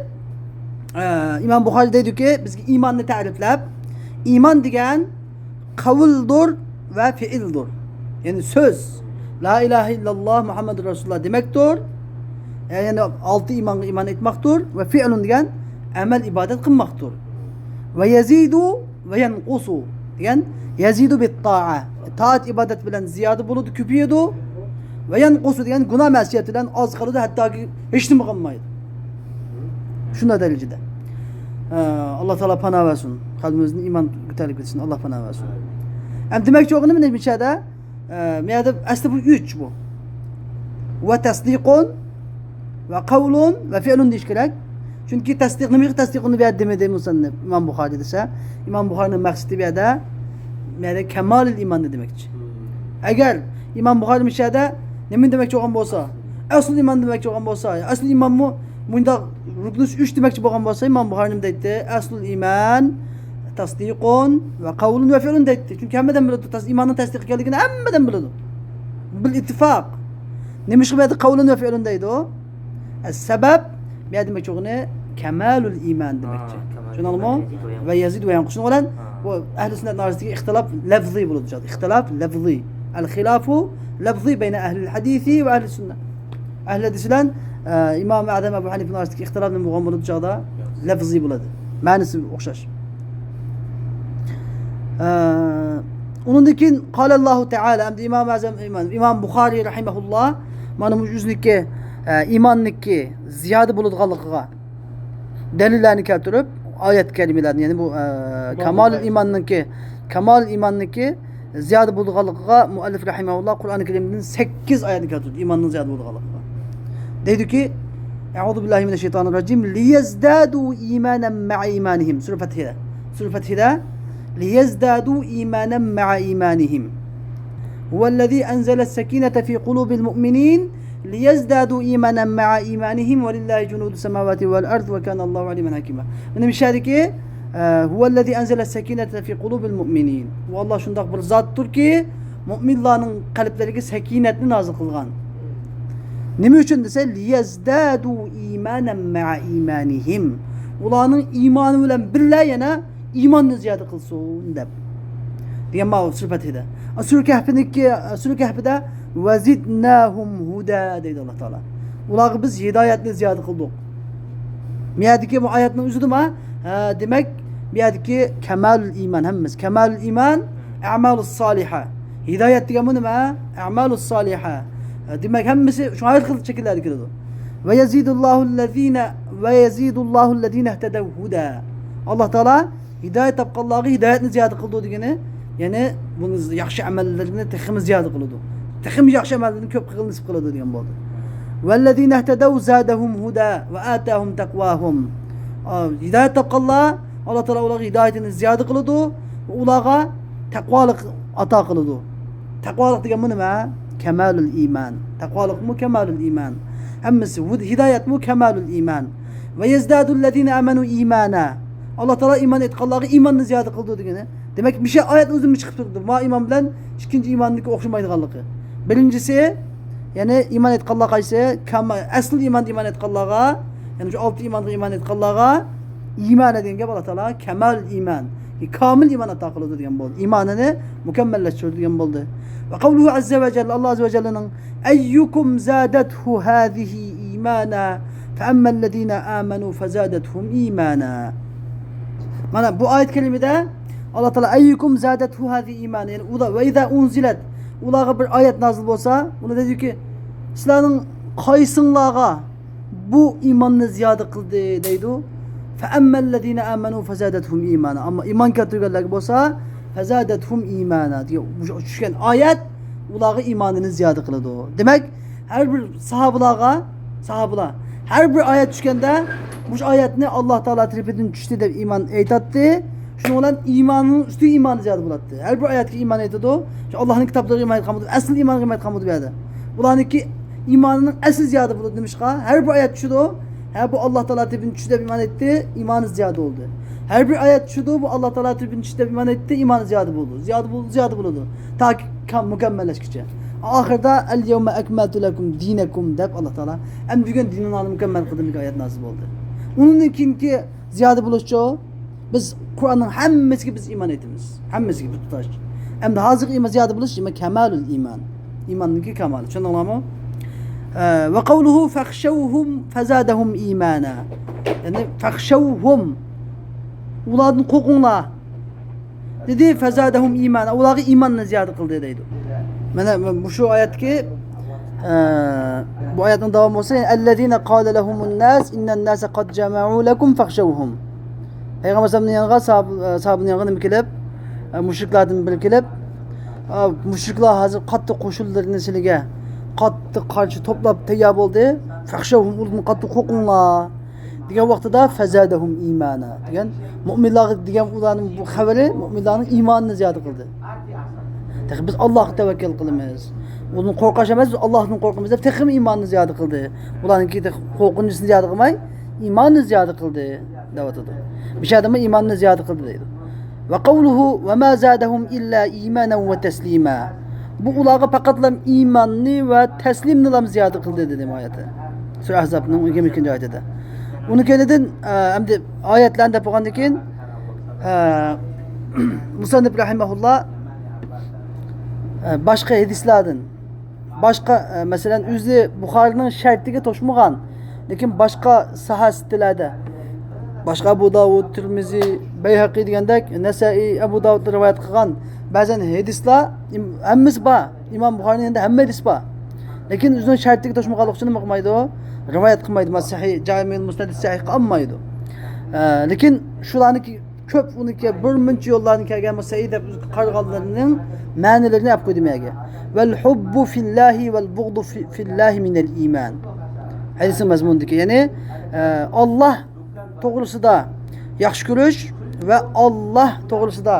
ئە، ئىمام بۇخارىي دەيدۇكى، بىزگە ئىماننى تەرىپلەپ، ئىمان دېگەن قەۋلدۇر ۋە فېئىلدۇر. يەنى سۆز، لا ئىلاھە ئىللاللا مۇھەممەدۇر رەسۇلۇللا دېمەكتۇر. يەنى ئالتە ئىمانغا ئىمان ئېيتماقتۇر. ۋە فېئىلۇن دېگەن ئەمەل ئىبادەت قىلماقتۇر. ۋە يەزىدۇ ۋە يەنقۇسۇ دېگەن، يەزىدۇ بىت تائە، تائەت ئىبادەت بىلەن زىيادە بولىدۇ، كۆپىيىدۇ. ۋە يەنقۇسۇ دېگەن گۇناھ مەسىيەت بىلەن ئاز قالىدۇ، ھەتتاكى ھېچنېمە قالمايدۇ. شۇنداق دەرىجىدە. ئە، ئاللا تائالا پانا بەرسۇن. قەلبىمىزنى ئىمان كۆتەرىپ كېتىشىنى ئاللا پانا بەرسۇن. ئەمدى دېمەكچى بولغىنىم نېمە بۇ يەردە؟ ئە، مەيەردە ئەسلى بۇ ئۈچ بۇ. ۋە تەسدىقۇن، ۋە قەۋلۇن، ۋە فېئلۇن دېيىش كېرەك. چۈنكى تەستىق، نېمىگە تەستىق ئۇنى بۇ يەردە دېمىدى مۇسەننىپ، ئىمام بۇخارىي دېسە، ئىمام بۇخارىينىڭ مەقسىتى بۇ يەردە، بۇ يەردە كامالىل ئىمان دېمەكچى. ئەگەر ئىمام بۇخارىي مۇشۇ يەردە نېمىنى دېمەكچى بولغان بولسا، ئەسلۇل ئىمان دېمەكچى بولغان بولسا، ئەسلۇل ئىمانمۇ مۇنداق رۇكنى ئۈچ دېمەكچى بولغان بولسا، ئىمام بۇخارىي نېمە دەيتتى؟ ئەسلۇل ئىمان تەستىقۇن ۋە قەۋلۇن ۋە فىئلۇن دەيتتى. چۈنكى ھەممە ئادەم بىلىدۇ، تەس-، ئىماننىڭ تەستىق ئىكەنلىكىنى ھەممە ئادەم بىلىدۇ. بىل ئىتتىفاق. نېمىشقا بۇ يەردە قەۋلۇن ۋە فىئلۇن دەيدۇ؟ سەۋەب، بۇ يەردە دېمەكچى بولغىنى كامالۇل ئىمان دېمەكچى. ھا، كامالۇل چۈشەندىڭلارمۇ؟ ئىمان، يەزىدۇ ۋە يەنقۇس. ۋە يەزىدۇ ۋە يەنقۇس. شۇنىڭ بىلەن ھا. بۇ ئەھلى سۈننەتنىڭ ئارىسىدىكى ئىختىلاپ لەفزىي بولىدۇ. ئىختىلاپ لەفزىي. ئەل خىلاپۇ لەفزىي بەينە ئەھلىل ھەدىسى ۋە ئەھلى سۈننە. ئەھلى ھەدىس بىلەن، ئە، ئىمام ئەزەم ئەبۇ ھەنىفىنىڭ ئارىسىدىكى ئىختىلاپ نېمە بولغان بولىدۇ چاغدا؟ لەفزىي بولىدۇ. مەنىسى ئوخشاش. ئە، ئۇنىڭدىن كېيىن قالەللاھۇ تەئالە، ئەمدى ئىمام ئەزەم، ئىمام، ئىمام بۇخارىي رەھىمەھۇللا مانا بۇ ئۆزىنىڭكى، ئە، ئىماننىڭكى زىيادە بولىدىغانلىقىغا دەلىللەرنى كەلتۈرۈپ، ئايەت كەرىمىلەرنى، يەنى بۇ، ئە، كامال ئىماننىڭكى، كامال ئىماننىڭكى زىيادە بولىدىغانلىقىغا مۇئەللىپ رەھىمەھۇللا قۇرئان كەرىمدىن سەككىز ئايەتنى كەلتۈردى، ئىماننىڭ زىيادە بولىدىغانلىقىغا. دەيدۇكى، أعوذ بالله من الشيطان الرجيم، ليزدادوا إيمانا مع إيمانهم. سۈرە فەتھىدە. سۈرە فەتھىدە. ليزدادوا إيمانا مع إيمانهم. هو الذي أنزل السكينة في قلوب المؤمنين ليزدادوا إيمانا مع إيمانهم ولله جنود السماوات والأرض وكان الله عليما حكيما. مانا مۇشۇ يەردىكى، ئە، هو الذي أنزل السكينة في قلوب المؤمنين. ئۇ ئاللا شۇنداق بىر زاتتۇركى، مۆمىنلارنىڭ قەلبلىرىگە سەكىنەتنى نازىل قىلغان. نېمە ئۈچۈن دېسە، ليزدادوا إيمانا مع إيمانهم. ئۇلارنىڭ ئىمانى بىلەن بىللە يەنە ئىماننى زىيادە قىلسۇن دەپ. دېگەن ماۋۇ سۈرە فەتھىدە. سۈرە كەھپىنىڭكى، سۈرە كەھپىدە، وزدناهم هدى دەيدۇ ئاللا تائالا. ئۇلارغا بىز ھىدايەتنى زىيادە قىلدۇق. بۇ يەردىكى بۇ ئايەتنىڭ ئۆزىدىمۇ، ھە، دېمەك، بۇ يەردىكى كامالۇل ئىمان ھەممىسى. كامالۇل ئىمان، ئەمالۇس سالىھە. ھىدايەت دېگەن بۇ نېمە؟ ئەمالۇس سالىھە. دېمەك، ھەممىسى شۇ ھەر خىل شەكىللەردە كېلىدۇ. ويزيد الله الذين، ويزيد الله الذين اهتدوا هدى. ئاللا تائالا ھىدايەت تاپقانلارغا ھىدايەتنى زىيادە قىلىدۇ دېگىنى، يەنى بۇنى ياخشى ئەمەللىرىنى تېخىمۇ زىيادە قىلىدۇ. تېخىمۇ ياخشى ئەمەللىرىنى كۆپ قىلغىلى نېسىپ قىلىدۇ دېگەن بولدى. والذين اهتدوا زادهم هدى وآتاهم تقواهم. ئا، ھىدايەت تاپقانلار، ئاللا تائالا ئۇلارغا ھىدايىتىنى زىيادە قىلىدۇ ۋە ئۇلارغا تەقۋالىق ئاتا قىلىدۇ. تەقۋالىق دېگەن بۇ نېمە؟ كامالۇل ئىمان. تەقۋالىقمۇ كامالۇل ئىمان. ھەممىسى. ھىدايەتمۇ كامالۇل ئىمان. ويزداد الذين آمنوا إيمانا. ئاللا تائالا ئىمان ئېيتقانلارغا ئىماننى زىيادە قىلىدۇ دېگىنى. دېمەك، مۇشۇ ئايەتنىڭ ئۆزىدىن چىقىپ تۇرىدۇ، ما ئىمان بىلەن ئىككىنچى ئىماننىڭكى ئوخشىمايدىغانلىقى. بىرىنچىسى، يەنى ئىمان ئېيتقانلار قايسى؟ كاما-، ئەسلى ئىمان، ئىمان ئېيتقانلارغا، يەنى شۇ ئالتە ئىمانغا ئىمان ئېيتقانلارغا ئىمان دېگەن گەپ، ئاللا تائالا كامال ئىمان، كامىل ئىمان ئاتا قىلىدۇ دېگەن بولدى. ئىمانىنى مۇكەممەللەشتۈرىدۇ دېگەن بولدى. وقوله عز وجل، ئاللا ئەززە ۋە جەللىنىڭ، أيكم زادته هذه إيمانا فأما الذين آمنوا فزادتهم إيمانا. مانا بۇ ئايەت كەرىمىدە ئاللا تائالا أيكم زادته هذه إيمانا، يەنى ئۇلار، وإذا أنزلت، ئۇلارغا بىر ئايەت نازىل بولسا، ئۇلار دەيدۇكى، سىلەرنىڭ قايسىڭلارغا بۇ ئىماننى زىيادە قىلدى دەيدۇ. فأما الذين آمنوا فزادتهم إيمانا. ئەمما ئىمان كەلتۈرگەنلەرگە بولسا، فزادتهم إيمانا دېگەن چۈشكەن ئايەت ئۇلارغا ئىمانىنى زىيادە قىلىدۇ. دېمەك، ھەر بىر ساھابىلارغا، ساھابىلار ھەر بىر ئايەت چۈشكەندە، مۇشۇ ئايەتنى ئاللا تائالا تەرىپىدىن چۈشتى دەپ ئىمان ئېيتاتتى. شۇنىڭ بىلەن ئىماننىڭ ئۈستىگە ئىمانى زىيادە بولاتتى. ھەر بىر ئايەتكە ئىمان ئېيتىدۇ. شۇ ئاللانىڭ كىتابلىرىغا ئىمان ئېيتقان بولىدۇ. ئەسلى ئىمانغا ئىمان ئېيتقان بولىدۇ بۇ يەردە. ئۇلارنىڭكى ئىمانىنىڭ ئەسلى زىيادە بولىدۇ. نېمىشقا؟ ھەر بىر ئايەت چۈشىدۇ. ھە، بۇ ئاللا تائالا تەرىپىدىن چۈشتى دەپ ئىمان ئېيتتى، ئىمانى زىيادە بولدى. ھەر بىر ئايەت چۈشىدۇ، بۇ ئاللا تائالا تەرىپىدىن چۈشتى دەپ ئىمان ئېيتتى، ئىمانى زىيادە بولىدۇ. زىيادە بولىدۇ، زىيادە بولىدۇ. تاكى كام-، مۇكەممەللەشكىچە. ئاخىرىدا، اليوم أكملت لكم دينكم دەپ ئاللا تائالا، ئەمدى بۈگۈن دىنىڭلارنى مۇكەممەل قىلدىم دېگەن ئايەت نازىل بولدى. ئۇنىڭدىن كېيىنكى زىيادە بولۇشچۇ، بىز قۇرئاننىڭ ھەممىسىگە بىز ئىمان ئېيتىمىز. ھەممىسىگە بىر تۇتاش. ئەمدى ھازىرقى ئىمان زىيادە بولۇش، ئىمان كامالۇل ئىمان. ئىماننىڭكى كامالى. چۈشەندىڭلارمۇ؟ ئە، وقوله فاخشوهم فزادهم إيمانا. يەنى فاخشوهم. ئۇلاردىن قورقۇڭلار. دېدى، فزادهم إيمانا. ئۇلارغا ئىماننى زىيادە قىلدى دەيدۇ. مانا مۇشۇ ئايەتتىكى، ئە، بۇ ئايەتنىڭ داۋامى بولسا، الذين قال لهم الناس إن الناس قد جمعوا لكم فاخشوهم. پەيغەمبەر ئەلەيھىسسالامنىڭ يېنىغا، ساھاب-، ساھابىنىڭ يېنىغا نېمە كېلىپ، ئە، مۇشرىكلاردىن بىرى كېلىپ، ئە، مۇشرىكلار ھازىر قاتتىق قوشۇنلىرىنى سىلىگە قاتتىق قارشى توپلاپ تەييار بولدى. فاخشوهم، ئۇلاردىن قاتتىق قورقۇڭلار. دېگەن ۋاقتىدا فەزادەھۇم ئىمانا دېگەن، مۆمىنلارغا دېگەن ئۇلارنىڭ بۇ خەۋىرى مۆمىنلارنىڭ ئىمانىنى زىيادە قىلدى. تېخى بىز ئاللاھقا تەۋەككەل قىلىمىز. ئۇنى قورقاش ئەمەس، بىز ئاللاھتىن قورقىمىز دەپ تېخىمۇ ئىماننى زىيادە قىلدى. ئۇلارنىڭكى تېخى قورقۇنچىسىنى زىيادە قىلماي، ئىماننى زىيادە قىلدى دەۋاتىدۇ. بىر شەدىمۇ ئىماننى زىيادە قىلدى دەيدۇ. ۋە قەۋلۇھۇ ۋە ما زادەھۇم ئىللا ئىمانەن ۋە تەسلىما. بۇ ئۇلارغا پەقەتلا ئىماننى ۋە تەسلىمنىلا زىيادە قىلدى دېدى ئايەتتە. سۈرە ئەھزابنىڭ يىگىرمە ئىككىنچى ئايىتىدە. ئۇنىڭ كەينىدىن، ئە، ئەمدى ئايەتلەرنى دەپ بولغاندىن كېيىن، ئە، مۇسەننىپ رەھىمەھۇللا، ئە، باشقا ھەدىسلەردىن، باشقا، ئە، مەسىلەن، ئۆزى بۇخارىنىڭ شەرتىگە توشمىغان، لېكىن باشقا ساھاسىتىلەردە، باشقا ئەبۇ داۋۇد، تىرمىزى، بەيھەقى دېگەندەك، نەسەئى، ئەبۇ داۋۇد رىۋايەت قىلغان بەزەن ھەدىسلەر، ئىم-، ھەممىسى بار. ئىمام بۇخارىنىڭ يېنىدا ھەممە ھەدىس بار. لېكىن ئۆزىنىڭ شەرتىگە توشمىغانلىقى ئۈچۈن نېمە قىلمايدۇ؟ رىۋايەت قىلمايدۇ. مانا سەھىھ، جامىئۇل مۇسنەد سەھىھقا ئالمايدۇ. ئە، لېكىن شۇلارنىڭكى كۆپ، ئۇنىڭكى بىر مۇنچە يوللاردىن كەلگەن بۇ سەھىھ دەپ قارىغانلىرىنىڭ مەنىلىرىنى ئەپ قويدۇم يەرگە. ۋەل ھۇببۇ فىللاھى ۋەل بۇغدۇ فى-، فىللاھى مىنەل ئىمان. ھەدىسنىڭ مەزمۇنىدىكى، يەنى، ئە، ئاللاھ توغرىسىدا ياخشى كۆرۈش ۋە ئاللاھ توغرىسىدا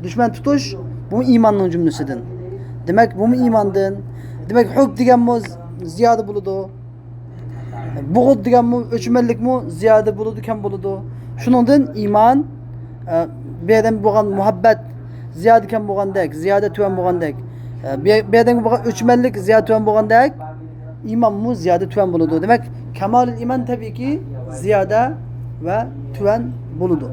دۈشمەن تۇتۇش، بۇمۇ ئىماننىڭ جۈملىسىدىن. دېمەك، بۇمۇ ئىماندىن. دېمەك، ھۇب دېگەنمۇ زىيادە بولىدۇ. بۇغۇد دېگەنمۇ، ئۆچمەنلىكمۇ زىيادە بولىدۇ، كەم بولىدۇ. شۇنىڭدىن ئىمان، ئە، بۇ يەردە بولغان مۇھەببەت زىيادە كەم بولغاندەك، زىيادە تۆۋەن بولغاندەك، ئە، بۇ يەردە بولغان ئۆچمەنلىك زىيادە تۆۋەن بولغاندەك، ئىمانمۇ زىيادە تۆۋەن بولىدۇ. دېمەك، كامالىل ئىمان تەبىئىيكى زىيادە ۋە تۆۋەن بولىدۇ.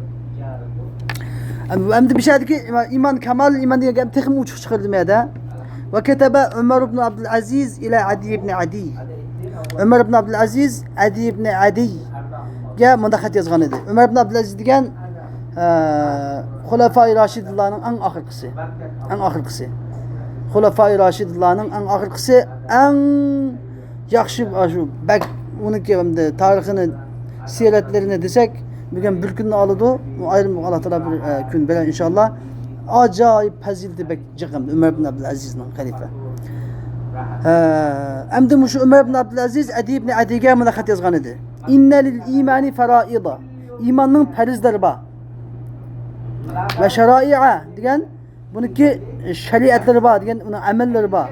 ئەم-، ئەمدى بۇ يەردىكى ئىمان، كامالىل ئىمان دېگەن گەپ تېخىمۇ ئوچۇق چىقىرىلدى بۇ يەردە. ۋە كەتەبە ئۆمەر ئىبن ئابدۇل ئەزىز ئىلە ئەدىي ئىبن ئەدىي. ئۆمەر ئىبن ئابدۇل ئەزىز ئەدىي ئىبن ئەدىيگە مۇنداق خەت يازغان ئىدى. ئۆمەر ئىبن ئابدۇل ئەزىز دېگەن، ئە، خۇلەفائى راشىدىنلارنىڭ ئەڭ ئاخىرقىسى. ئەڭ ئاخىرقىسى. خۇلەفائى راشىدىنلارنىڭ ئەڭ ئاخىرقىسى، ئەڭ ياخشى، ئاشۇ بەك ئۇنىڭكى ئەمدى تارىخىنى، سىيرەتلىرىنى دېسەك، بۈگۈن بىر كۈننى ئالىدۇ. ئۇ ئايرىم ئاللا تائالا بىر، ئە، كۈن بېرەر ئىنشائاللا. ئاجايىپ پەزىلىتى بەك جىق ئەمدى ئۆمەر ئىبن ئابدۇلئەزىزنىڭ خەلىپە. ھە، ئەمدى مۇشۇ ئۆمەر ئىبن ئابدۇلئەزىز ئەدىي ئىبن ئەدىيگە مۇنداق خەت يازغان ئىدى. ئىننە لىل ئىمانى فەرائىدا. ئىماننىڭ پەرزلىرى بار. ۋە شەرائىئە دېگەن بۇنىڭكى شەرىئەتلىرى بار دېگەن، ئۇنىڭ ئەمەللىرى بار.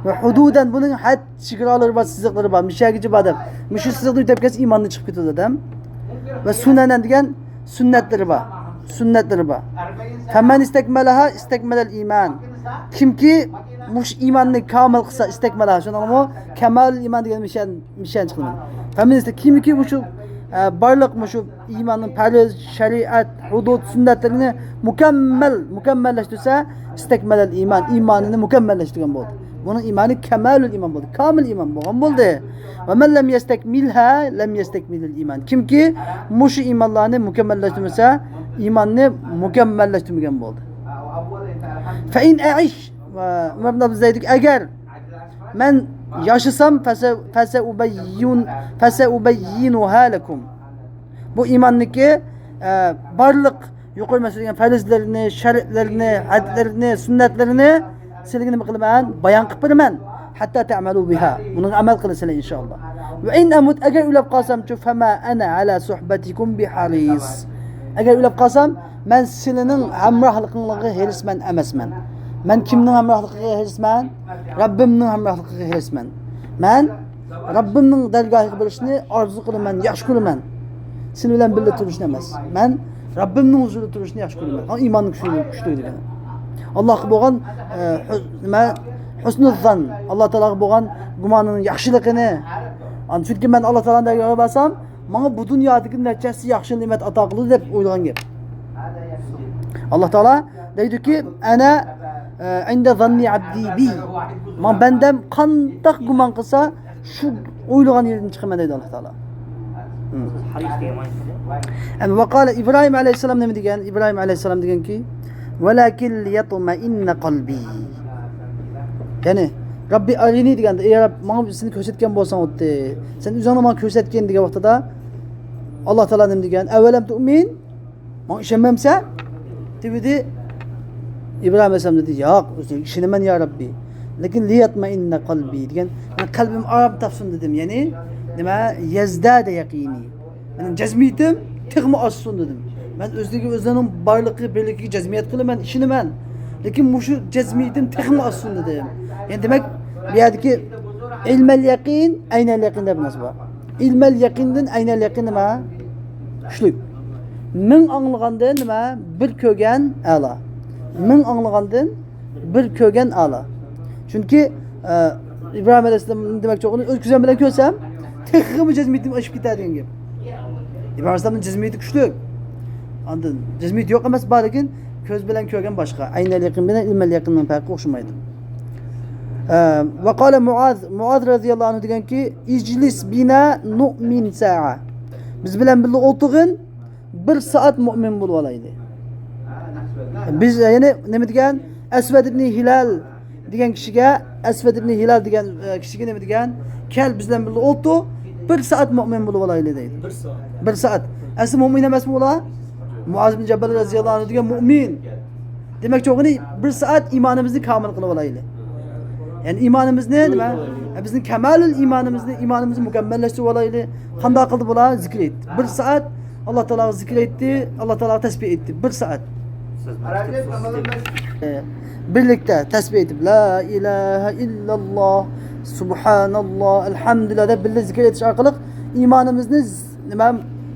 ۋە ھۇدۇدەن، بۇنىڭ ھەد چېگرالىرى بار، سىزىقلىرى بار، مۇشۇ يەرگىچە بار دەپ. مۇشۇ سىزىقنى ئۆتۈپ كەتسە ئىماندىن چىقىپ كېتىدۇ ئادەم. ۋە سۇنەنەن دېگەن سۈننەتلىرى بار، سۈننەتلىرى بار. فەمەن ئىستەكمەلەھا ئىستەكمەلەل ئىمان. كىمكى مۇشۇ ئىماننى كامىل قىلسا، ئىستەكمەلەھا، شۇنىڭمۇ كامال ئىمان دېگەن مىشەن، مىشەن چىقىدۇ. فەمەن ئىستە-، كىمكى مۇشۇ، ئە، بارلىق مۇشۇ ئىماننىڭ پەرز، شەرىئەت، ھۇدۇد، سۈننەتلىرىنى مۇكەممەل، مۇكەممەللەشتۈرسە، ئىستەكمەلەل ئىمان، ئىمانىنى مۇكەممەللەشتۈرگەن بولدى. بۇنىڭ ئىمانى كامالۇل ئىمان بولدى، كامىل ئىمان بولغان بولدى. ۋە مەن لەم يەستەكمىلھا لەم يەستەكمىلىل ئىمان. كىمكى مۇشۇ ئىمانلارنى مۇكەممەللەشتۈرمىسە، ئىماننى مۇكەممەللەشتۈرمىگەن بولدى. فەئىن ئەئىش، ۋە ئۆمەر ئىبن ئابدۇلئەزىز ئېيتتىكى، ئەگەر مەن ياشىسام، فەسە-، فەسەئۇبەييۇن-، فەسەئۇبەييىنۇھا لەكۇم. بۇ ئىماننىكى، ئە، بارلىق يۇقىرى مەن سۆزلىگەن پەرزلىرىنى، شەرتلىرىنى، ھەدلىرىنى، سۈننەتلىرىنى سىلىگە نېمە قىلىمەن؟ بايان قىلىپ بېرىمەن. ھەتتا تەئمەلۇ بىھا. بۇنىڭغا ئەمەل قىلىسىلەر ئىنشائاللا. ۋە ئىن ئەمۇت، ئەگەر ئۆلۈپ قالسامچۇ، فەما ئەنە ئەلا سۇھبەتىكۇم بىھەرىس. ئەگەر ئۆلۈپ قالسام، مەن سىلىنىڭ ھەمراھلىقىڭلارغا ھېرىسمەن ئەمەسمەن. مەن كىمنىڭ ھەمراھلىقىغا ھېرىسمەن؟ رەببىمنىڭ ھەمراھلىقىغا ھېرىسمەن. مەن رەببىمنىڭ دەرگاھىغا بېرىشنى ئارزۇ قىلىمەن، ياخشى كۆرىمەن. سېنى بىلەن بىللە تۇرۇشنى ئەمەس. مەن رەببىمنىڭ ھۇزۇرىدا تۇرۇشنى ياخشى كۆرىمەن. ئەڭ ئىماننىڭ كۈچلۈكى، كۈچلۈكى دېگەن. ئاللاھقا بولغان، ئە، ھۇ-، نېمە؟ ھۇسنۇززان. ئاللا تائالاغا بولغان گۇمانىنىڭ ياخشىلىقىنى. ئان-، چۈنكى مەن ئاللا تائالانىڭ دەرگاھىغا بارسام، ماڭا بۇ دۇنيادىكى نەچچىسى ياخشى نېمەت ئاتا قىلىدۇ دەپ ئويلىغان گەپ. ئاللا تائالا دەيدۇكى، ئەنە، ئە، ئىندە زاننى ئەبدى بى. ماڭا بەندەم قانداق گۇمان قىلسا، شۇ ئويلىغان يېرىدىن چىقىمەن دەيدۇ ئاللا تائالا. ھىم. ھەدىس دېگەن مانا شۇ. ئەمدى ۋەقالە ئىبراھىم ئەلەيھىسسالام نېمە دېگەن؟ ئىبراھىم ئەلەيھىسسالام دېگەنكى، ۋەلاكىن لىيەتمەئىننە قەلبى. يەنى، رەببى ئەرىنى دېگەندە، ئەي رەب، ماڭا سېنى كۆرسەتكەن بولساڭ بولاتتى. سەن ئۆزۈڭنى ماڭا كۆرسەتكىن دېگەن ۋاقتىدا، ئاللا تائالا نېمە دېگەن؟ ئەۋەلەم تۇئمىن؟ ماڭا ئىشەنمەمسەن؟ دېۋىدى ئىبراھىم ئەلەيھىسسالام دېدى، ياق، ئۆزۈڭگە ئىشىنىمەن يا رەببى. لېكىن لىيەتمەئىننە قەلبى دېگەن، مېنىڭ قەلبىم ئارام تاپسۇن دېدىم. يەنى نېمە؟ يەزدادە يەقىنى. مېنىڭ جەزمىيىتىم تېخىمۇ ئاشسۇن دېدىم. مەن ئۆزلۈكى، ئۆزلىرىنىڭ بارلىقى، بىرلىكىگە جەزمىيەت قىلىمەن، ئىشىنىمەن. لېكىن مۇشۇ جەزمىيىتىم تېخىمۇ ئاشسۇن دېدىم. يەنى دېمەك، بۇ يەردىكى ئىلمەل يەقىن، ئەينەل يەقىن دەپ نەرسە بار. ئىلمەل يەقىندىن ئەينەل يەقىن نېمە؟ كۈچلۈك. مىڭ ئاڭلىغاندىن نېمە؟ بىر كۆرگەن ئەلا. مىڭ ئاڭلىغاندىن بىر كۆرگەن ئەلا. چۈنكى، ئە، ئىبراھىم ئەلەيھىسسالام دېمەكچى بولغىنى، ئۆز كۆزۈم بىلەن كۆرسەم، تېخىمۇ جەزمىيىتىم ئېشىپ كېتەر دېگەن گەپ. ئىبراھىم ئەلەيھىسسالامنىڭ جەزمىيىتى كۈچلۈك. ئاندىن جەزمىيىتى يوق ئەمەس، بار، لېكىن كۆز بىلەن كۆرگەن باشقا. ئەينەل يەقىن بىلەن ئىلمەل يەقىننىڭ پەرقى ئوخشىمايدۇ. ئە، ۋە قالە مۇئاز، مۇئاز رەزىياللاھۇ ئەنھۇ دېگەنكى، ئىجلىس بىنا نۇئمىن سائە. بىز بىلەن بىللە ئولتۇرغىن، بىر سائەت مۆمىن بولۇپ ئالايلى. بىز، يەنى نېمە دېگەن؟ ئەسۋەد ئىبنى ھىلال دېگەن كىشىگە، ئەسۋەد ئىبنى ھىلال دېگەن، ئە، كىشىگە نېمە دېگەن؟ كەل، بىز بىلەن بىللە ئولتۇر، بىر سائەت مۆمىن بولۇپ ئالايلى دەيدۇ. بىر سائەت. بىر سائەت. ئەسلى مۆمىن ئەمەسمۇ ئۇلار؟ مۇئاز ئىبن جەبەل رەزىياللاھۇ ئەنھۇ دېگەن مۆمىن. دېمەكچى بولغىنى، بىر سائەت ئىمانىمىزنى كامىل قىلىپ ئالايلى. يەنى ئىمانىمىزنى نېمە؟ بىزنىڭ كامالۇل ئىمانىمىزنى، ئىمانىمىزنى مۇكەممەللەشتۈرۈپ ئالايلى. قانداق قىلدى بۇلار؟ زىكىر ئېيتتى. بىر سائەت ئاللا تائالاغا زىكىر ئېيتتى، ئاللا تائالاغا تەسبىھ ئېيتتى. بىر سائەت. ئە، بىرلىكتە تەسبىھ ئېيتىپ، لا ئىلاھە ئىللاللا، سۇبھاناللا، ئەلھەمدۇلىللا دەپ بىللە زىكىر ئېيتىش ئارقىلىق ئىمانىمىزنى ز-، نېمە،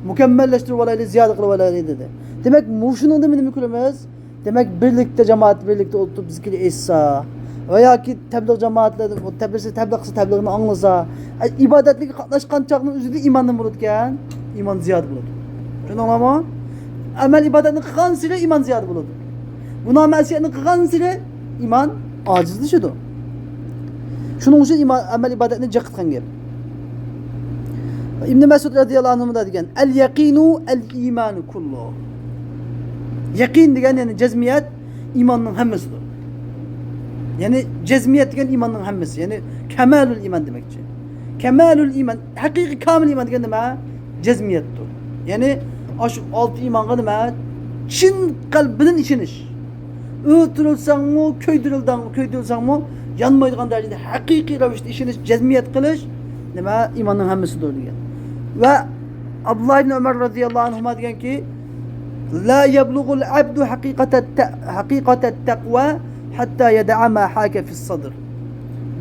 مۇكەممەللەشتۈرۈپ ئالايلى، زىيادە قىلىپ ئالايلى دېدى. دېمەك، مۇشۇنىڭدىن نېمە كۆرىمىز؟ دېمەك، بىرلىكتە، جامائەت بىرلىكتە ئولتۇرۇپ زىكىر ئېيتسا ۋە ياكى تەبلىغ جامائەتلەردە، تەبلىغ، تەبلىغ قىلسا، تەبلىغنى ئاڭلىسا، ئە، ئىبادەتلىككە قاتناشقان چاغنىڭ ئۆزىدە ئىمان نېمە بولىدىكەن؟ ئىمان زىيادە بولىدۇ. چۈشەندىڭلارمۇ؟ ئەمەل ئىبادەتنى قىلغانسېرى ئىمان زىيادە بولىدۇ. گۇناھ مەسىيەتنى قىلغانسېرى ئىمان ئاجىزلىشىدۇ. شۇنىڭ ئۈچۈن ئىمان، ئەمەل ئىبادەتنى جىق قىلغان گەپ. ئىبن مەسئۇد رەزىياللاھۇ ئەنھۇ مۇنداق دېگەن، ئەل يەقىنۇ ئەل ئىمانۇ كۇللۇ. يەقىن دېگەن، يەنى جەزمىيەت ئىماننىڭ ھەممىسىدۇر. يەنى جەزمىيەت دېگەن ئىماننىڭ ھەممىسى. يەنى كەمالۇل ئىمان دېمەكچى. كەمالۇل ئىمان، ھەقىقىي كامىل ئىمان دېگەن نېمە؟ جەزمىيەتتۇر. يەنى ئاشۇ ئالتە ئىمانغا نېمە؟ چىن قەلب بىلەن ئىشىنىش. ئۆلتۈرۈلسەڭمۇ، كۆيدۈرۈلدەڭ-، كۆيدۈرۈلسەڭمۇ يانمايدىغان دەرىجىدە ھەقىقىي رەۋىشتە ئىشىنىش، جەزمىيەت قىلىش نېمە؟ ئىماننىڭ ھەممىسىدۇر دېگەن. ۋە ئابدۇللا ئىبن ئۆمەر رەزىياللاھۇ ئەنھۇما دېگەنكى، لا يبلغ العبد حقيقة الت-، حقيقة التقوى حتى يدع ما حاك في الصدر.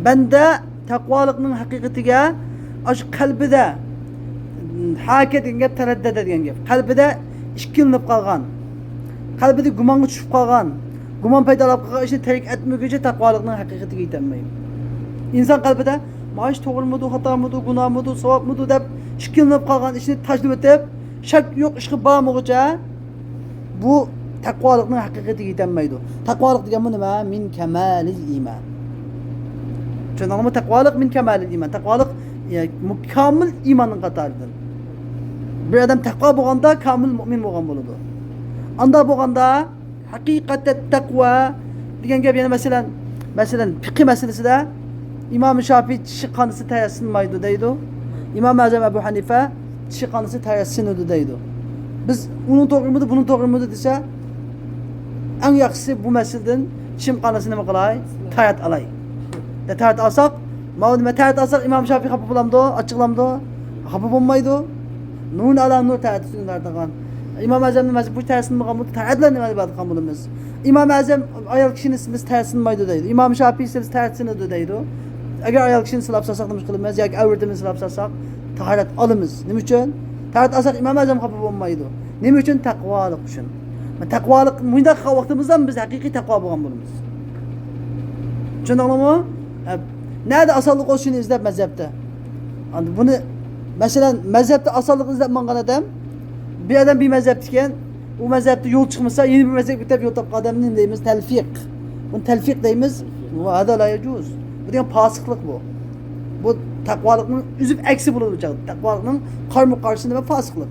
بەندە تەقۋالىقنىڭ ھەقىقىتىگە ئاشۇ قەلبىدە، ھاكە دېگەن گەپ، تەرەددەدە دېگەن گەپ. قەلبىدە ئىككىلىنىپ قالغان، قەلبىدە گۇمانغا چۈشۈپ قالغان، گۇمان پەيدا قىلىپ قالغان ئىشنى تەرك ئەتمىگۈچە تەقۋالىقنىڭ ھەقىقىتىگە يېتەلمەيدۇ. ئىنسان قەلبىدە، مانا ئىش توغرىمىدۇ، خاتامىدۇ، گۇناھمىدۇ، ساۋابمىدۇ دەپ ئىككىلىنىپ قالغان ئىشنى تاشلىۋېتىپ، شەك يوق ئىشقا بارمىغۇچە، بۇ تەقۋالىقنىڭ ھەقىقىتىگە يېتەلمەيدۇ. تەقۋالىق دېگەن بۇ نېمە؟ مىن كەمالىل ئىمان. چۈشەندىڭلارمۇ؟ تەقۋالىق مىن كەمالىل ئىمان. تەقۋالىق، يە، مۇ-، كامىل ئىماننىڭ قاتارىدىن. بىر ئادەم تەقۋا بولغاندا كامىل مۆمىن بولغان بولىدۇ. ئاندا بولغاندا ھەقىقەتتە تەقۋا دېگەن گەپ يەنە مەسىلەن، مەسىلەن، پىقىھ مەسىلىسىدە ئىمام شافىي چىشى قانىسى تەرەت سىنمايدۇ دەيدۇ. ئىمام ئەزەم ئەبۇ ھەنىفە چىشى قانىسى تەرەت سىنىدۇ دەيدۇ. بىز ئۇنىڭ توغرىمىدۇ، بۇنىڭ توغرىمىدۇ دېسە، ئەڭ ياخشىسى بۇ مەسىلىدىن چىشىم قانىسى نېمە قىلاي؟ تەرەت ئالاي. دە تەرەت ئالساق، ماۋۇ نېمە، تەرەت ئالساق ئىمام شافىي خاپا بولامدۇ؟ ئاچچىقلامدۇ؟ خاپا بولمايدۇ. نۇرۇن ئەلا نۇر تەرەت سۈننەت قىلغان. ئىمام ئەزەمنىڭ مەزھىپى بۇ تەرەت سىنمىغان بولدى، تەرەت بىلەن نېمە ئىبادەت قىلغان بولىمىز؟ ئىمام ئەزەم ئايال كىشىنى سىلىسا تەرەت سىنمايدۇ دەيدۇ. ئىمام شافىي سىلىسا تەرەت سىنىدۇ دەيدۇ. ئەگەر ئايال كىشىنى سىلاپ سالساق نېمە قىلىمىز؟ ياكى ئەۋرىتىمىزنى سىلاپ سالساق تاھارەت ئالىمىز. نېمە ئۈچۈن؟ تەرەت ئالساق ئىمام ئەزەم خاپا بولمايدۇ. نېمە ئۈچۈن؟ تەقۋالىق ئۈچۈن. تەقۋالىق، مۇنداق قىلغان ۋاقتىمىزدا بىز ھەقىقىي تەقۋا بولغان بولىمىز. چۈشەندىڭلارمۇ؟ ھە. نەدە ئاسانلىق بولسا شۇنى ئىزدەپ مەزھەپتە. ئەمدى بۇنى، مەسىلەن، مەزھەپتە ئاسانلىقنى ئىزدەپ ماڭغان ئادەم، بىر ئادەم بىر مەزھەپتىكەن، ئۇ مەزھەپتە يول چىقمىسا، يەنە بىر مەزھەپكە ئۆتۈپ يول تاپقان ئادەمنى نېمە دەيمىز؟ تەلفىق. بۇنى تەلفىق دەيمىز. ۋە ھازا لا يەجۇز. بۇ دېگەن پاسىقلىق بۇ. بۇ تەقۋالىقنىڭ ئۈزۈپ ئەكسى بولىدۇ بۇ چاغدا. تەقۋالىقنىڭ قارىمۇ قارشىسى نېمە؟ پاسىقلىق.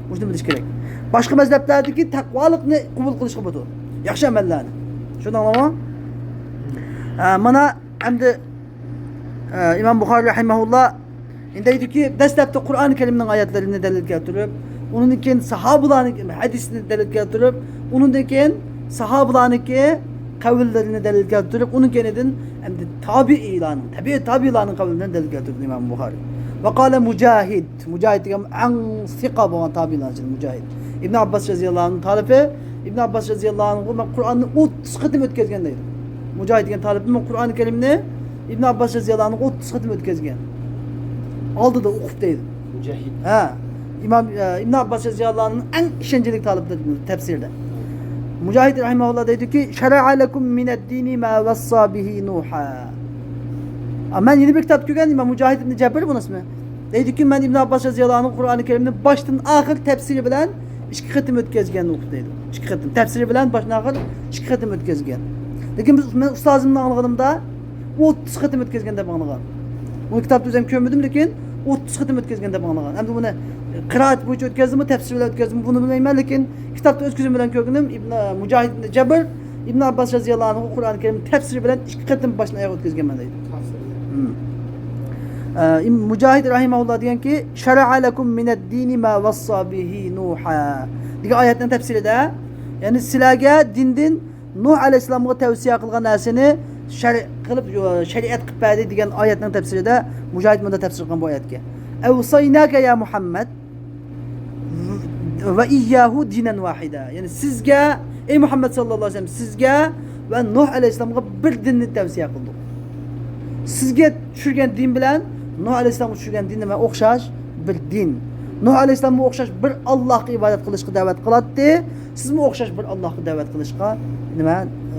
مۇشۇنى بىلىش كېرەك. باشقا مەزھەپلەردىكى تەقۋالىقنى قوبۇل قىلىشقا بولىدۇ. ياخشى ئەمەللەرنى. چۈشەندىڭلارمۇ؟ ھە، مانا ئەمدى، ئە، ئىمام بۇخارىي رەھىمەھۇللا دەيدۇكى، دەسلەپتە قۇرئان كەرىمنىڭ ئايەتلىرىنى دەلىل كەلتۈرۈپ، ئۇنىڭدىن كېيىن ساھابىلارنىڭ ھەدىسىنى دەلىل كەلتۈرۈپ، ئۇنىڭدىن كېيىن ساھابىلارنىڭكى قەۋللىرىنى دەلىل كەلتۈرۈپ، ئۇنىڭ كەينىدىن ئەمدى تابىئىيلارنىڭ، تەبىئىي تابىئىيلارنىڭ قەۋلىدىن دەلىل كەلتۈردى ئىمام بۇخارىي. ۋەقالە مۇجاھىد. مۇجاھىد دېگەن ئەڭ سىقا بولغان تابىئىنلار ئىچىدە مۇجاھىد. ئىبن ئابباس رەزىياللاھۇ ئەنھۇ تالىپى. ئىبن ئابباس رەزىياللاھۇ ئەنھۇ مەن قۇرئاننى ئوتتۇز قېتىم ئۆتكەزگەن دەيدۇ. مۇجاھىد دېگەن تالىپى مەن قۇرئانى كەرىمنى ئىبن ئابباس رەزىياللاھۇ ئەنھۇغا ئوتتۇز قېتىم ئۆتكەزگەن. ئالدىدا ئوقۇپ دەيدۇ. مۇجاھىد. ھە. ئىمام، ئە، ئىبن ئابباس رەزىياللاھۇ ئەنھۇنىڭ ئەڭ ئىشەنچلىك تالىپى تەپسىردە. مۇجاھىد رەھىمەھۇللا دەيدۇكى، شەرەئە لەكۇم مىنەددىنى ما ۋەسسا بىھى نۇھا. ئا، مەن يەنە بىر كىتابتا كۆرگەن، ئىمام مۇجاھىد ئىبن جەبىر بۇنىسىمۇ. دەيدۇكى، مەن ئىبن ئابباس رەزىياللاھۇ ئەنھۇ قۇرئانى كەرىمنى باشتىن ئاخىر تەپسىرى بىلەن ئىككى قېتىم ئۆتكەزگەن ئوقۇپ دەيدۇ. ئىككى قېتىم. تەپسىرى بىلەن باشتىن ئاخىر ئىككى قېتىم ئۆتكەزگەن. لېكىن بىز، مەن ئۇستازىمدىن ئاڭلىغىنىمدا، ئوتتۇز قېتىم ئۆتكەزگەن دەپ ئاڭلىغان. ئۇنى كىتابتا ئۆزۈم كۆرمىدىم، لېكىن ئوتتۇز قېتىم ئۆتكەزگەن دەپ ئاڭلىغان. ئەمدى بۇنى قىرائەت بويىچە ئۆتكەزدىمۇ، تەپسىر بىلەن ئۆتكەزدىمۇ، بۇنى بىلمەيمەن، لېكىن كىتابتا ئۆز كۆزۈم بىلەن كۆرگىنىم ئىبن، مۇجاھىد ئىبن جەبىر ئىبن ئابباس رەزىياللاھۇ ئەنھۇ قۇرئانى كەرىم تەپسىرى بىلەن ئىككى قېتىم باشتىن ئاياغ ئۆتكەزگەنمەن دەيدۇ. مم. ئە، ئىم-، مۇجاھىد رەھىمەھۇللا دېگەنكى، شەرەئە لەكۇم مىنەددىنى ما ۋەسسا بىھى نۇھا دېگەن ئايەتنىڭ تەپسىرىدە، يەنى سىلەرگە دىندىن نۇھ ئەلەيھىسسالامغا تەۋسىيە قىلغان نەرسىنى شەرئ قىلىپ، شەرىئەت قىلىپ بەردى دېگەن ئايەتنىڭ تەپسىرىدە مۇجاھىد مۇنداق تەپسىر قىلغان بۇ ئايەتكە. ئەۋسەيناكە يا مۇھەممەد ۋە ئىيياھۇ دىنەن ۋاھىدا. يەنى سىزگە، ئەي مۇھەممەد ساللاللاھۇ ئەلەيھى ۋەسەللەم، سىزگە ۋە نۇھ ئەلەيھىسسالامغا بىر دىننى تەۋسىيە قىلدۇق. سىزگە چۈشۈرگەن دىن بىلەن نۇھ ئەلەيھىسسالامغا چۈشۈرگەن دىن نېمە؟ ئوخشاش بىر دىن. نۇھ ئەلەيھىسسالاممۇ ئوخشاش بىر ئاللاھقا ئىبادەت قىلىشقا دەۋەت قىلاتتى. سىزمۇ ئوخشاش بىر ئاللاھقا دەۋەت قىلىشقا، نېمە،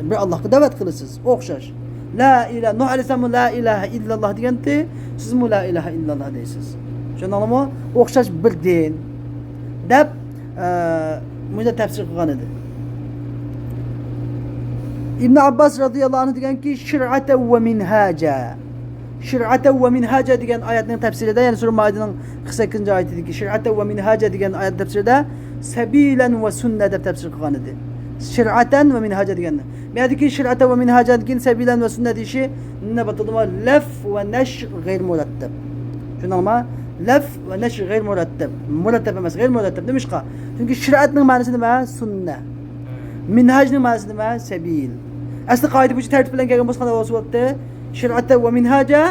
بىر ئاللاھقا دەۋەت قىلىسىز. ئوخشاش. لا ئىلا-، نۇھ ئەلەيھىسسالاممۇ لا ئىلاھە ئىللاللاھ دېگەنتى، سىزمۇ لا ئىلاھە ئىللاللاھ دەيسىز. چۈشەندىڭلارمۇ؟ ئوخشاش بىر دىن دەپ، ئە، مۇنداق تەپسىر قىلغان ئىدى. ئىبن ئابباس رەزىياللاھۇ ئەنھۇ دېگەنكى، شىرئەتەن ۋە مىنھاجا. شىرئەتەن ۋە مىنھاجا دېگەن ئايەتنىڭ تەپسىرىدە، يەنى سۈرە مائىدىنىڭ قىرىق سەككىزىنچى ئايىتىدىكى شىرئەتەن ۋە مىنھاجا دېگەن ئايەت تەپسىرىدە سەبىلەن ۋە سۈننە دەپ تەپسىر قىلغان ئىدى. شىرئەتەن ۋە مىنھاجا دېگەننى. بۇ يەردىكى شىرئەتەن ۋە مىنھاجادىن كېيىن سەبىلەن ۋە سۈننە دېيىشى نېمە بولدىمۇ؟ لەف ۋە نەشر غەير مۇرەتتەب. چۈشەندىڭلارمۇ؟ لەف ۋە نەشر غەير مۇرەتتەب. مۇرەتتەب ئەمەس، غەير مۇرەتتەب. نېمىشقا؟ چۈنكى شىرئەتنىڭ مەنىسى نېمە؟ سۈننە. مىنھاجنىڭ مەنىسى نېمە؟ سەبىل. ئەسلى قائىدە بويىچە تەرتىپ بىلەن كەلگەن بولسا قانداق بولسا بولاتتى؟ شىرئەتەن ۋە مىنھاجا،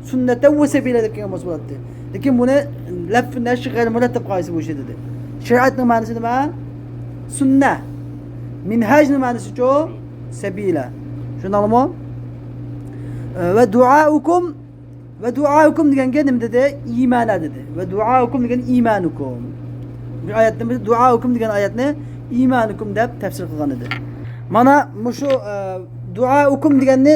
سۈننەتەن ۋە سەبىلە دەپ كەلگەن بولسا بولاتتى. لېكىن بۇنى لەف نەشر غەير مۇرەتتەب قائىدىسى بويىچە دېدى. شىرئەتنىڭ مەنىسى نېمە؟ سۈننە. مىنھاجنىڭ مەنىسىچۇ؟ سەبىلە. چۈشەندىڭلارمۇ؟ ۋە دۇئائۇكۇم، ۋە دۇئائۇكۇم دېگەنگە نېمە دېدى؟ ئىمانا دېدى. ۋە دۇئائۇكۇم دېگەن ئىمانۇكۇم. بىر ئايەتنى، بىر دۇئائۇكۇم دېگەن ئايەتنى ئىمانۇكۇم دەپ تەپسىر قىلغان ئىدى. مانا مۇشۇ، ئە، دۇئائۇكۇم دېگەننى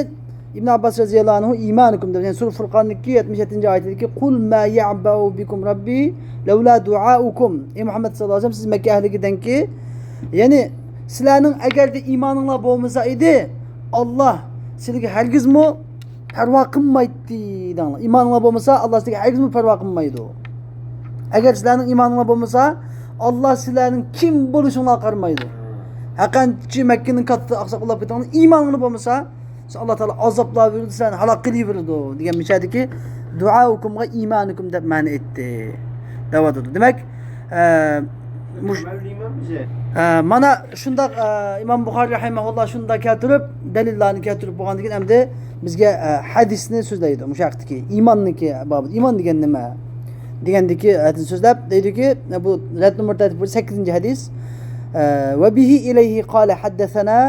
ئىبن ئابباس رەزىياللاھۇ ئەنھۇ ئىمانۇكۇم دەپ، يەنى سۈرە فۇرقاننىڭكى يەتمىش يەتتىنچى ئايىتىدىكى، قۇل ما يەئبەئۇ بىكۇم رەببى لەۋلا دۇئائۇكۇم. ئەي مۇھەممەد ساللاللاھۇ ئەلەيھى ۋەسەللەم، سىز مەككە ئەھلىگە دەڭكى، يەنى سىلەرنىڭ ئەگەردە ئىمانىڭلار بولمىسا ئىدى، ئاللا سىلەرگە ھەرگىزمۇ پەرۋا قىلمايتتى دەڭلار. ئىمانىڭلار بولمىسا، ئاللا سىلەرگە ھەرگىزمۇ پەرۋا قىلمايدۇ. ئەگەر سىلەرنىڭ ئىمانىڭلار بولمىسا، ئاللا سىلەرنىڭ كىم بولۇشۇڭلارغا قارىمايدۇ. ھەرقانچە مەككىنىڭ كاتتا ئاقساقىلى بولۇپ كېتىڭلار، ئىمانىڭلار بولمىسا، سىز، ئاللا تائالا ئازابلار بېرىدۇ، سىلەرنى ھالاك قىلىۋېرىدۇ دېگەن مىسالدىكى دۇئائۇكۇمغا ئىمانۇكۇم دەپ مەنە ئېيتتى دەۋاتىدۇ. دېمەك، ئە، مۇش-، ئە، مانا شۇنداق، ئە، ئىمام بۇخارىي رەھىمەھۇللا شۇنداق كەلتۈرۈپ، دەلىللارنى كەلتۈرۈپ بولغاندىن كېيىن ئەمدى بىزگە، ئە، ھەدىسنى سۆزلەيدۇ. مۇشۇ ھەقتىكى ئىماننىڭكى بابىدا، ئىمان دېگەن نېمە دېگەندىكى ھەدىسنى سۆزلەپ دەيدۇكى، بۇ رەد نومۇر تەرتىپى بويىچە سەككىزىنچى ھەدىس. ئە، ۋە بىھى ئىلەيھى قالە ھەددەسەنا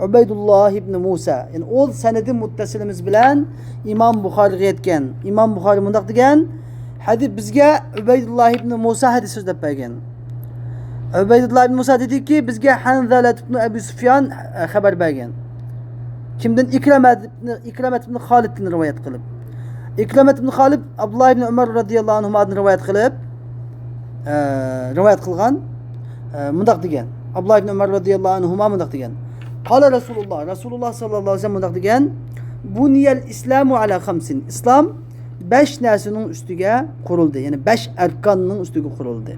ئۇبەيدۇللاھ ئىبنى مۇسا. يەنى ئۇ سەنىدى مۇتتەسىلىمىز بىلەن ئىمام بۇخارىغا يەتكەن. ئىمام بۇخارى مۇنداق دېگەن، ھەدىس بىزگە ئۇبەيدۇللاھ ئىبنى مۇسا ھەدىس سۆزلەپ بەرگەن. ئۇبەيدۇللاھ ئىبنى مۇسا دېدىكى، بىزگە ھەنزەلەت ئىبنى ئەبى سۇفيان خەۋەر بەرگەن. كىمدىن؟ ئىكرىمە ئىكرىمەت ئىبن خالىدتىن رىۋايەت قىلىپ، ئىكرىمەت ئىبن خالىد ئابدۇللا ئىبن ئۆمەر رەزىياللاھۇ ئەنھۇمادىن رىۋايەت قىلىپ، ئە، رىۋايەت قىلغان، ئە، مۇنداق دېگەن. ئابدۇللا ئىبن ئۆمەر رەزىياللاھۇ ئەنھۇما مۇنداق دېگەن. قالە رەسۇلۇللا، رەسۇلۇللا ساللاللاھۇ ئەلەيھى ۋەسەللەم مۇنداق دېگەن، بۇنىيەل ئىسلامۇ ئەلا خەمسىن. ئىسلام بەش نەرسىنىڭ ئۈستىگە قۇرۇلدى، يەنى بەش ئەركاننىڭ ئۈستىگە قۇرۇلدى.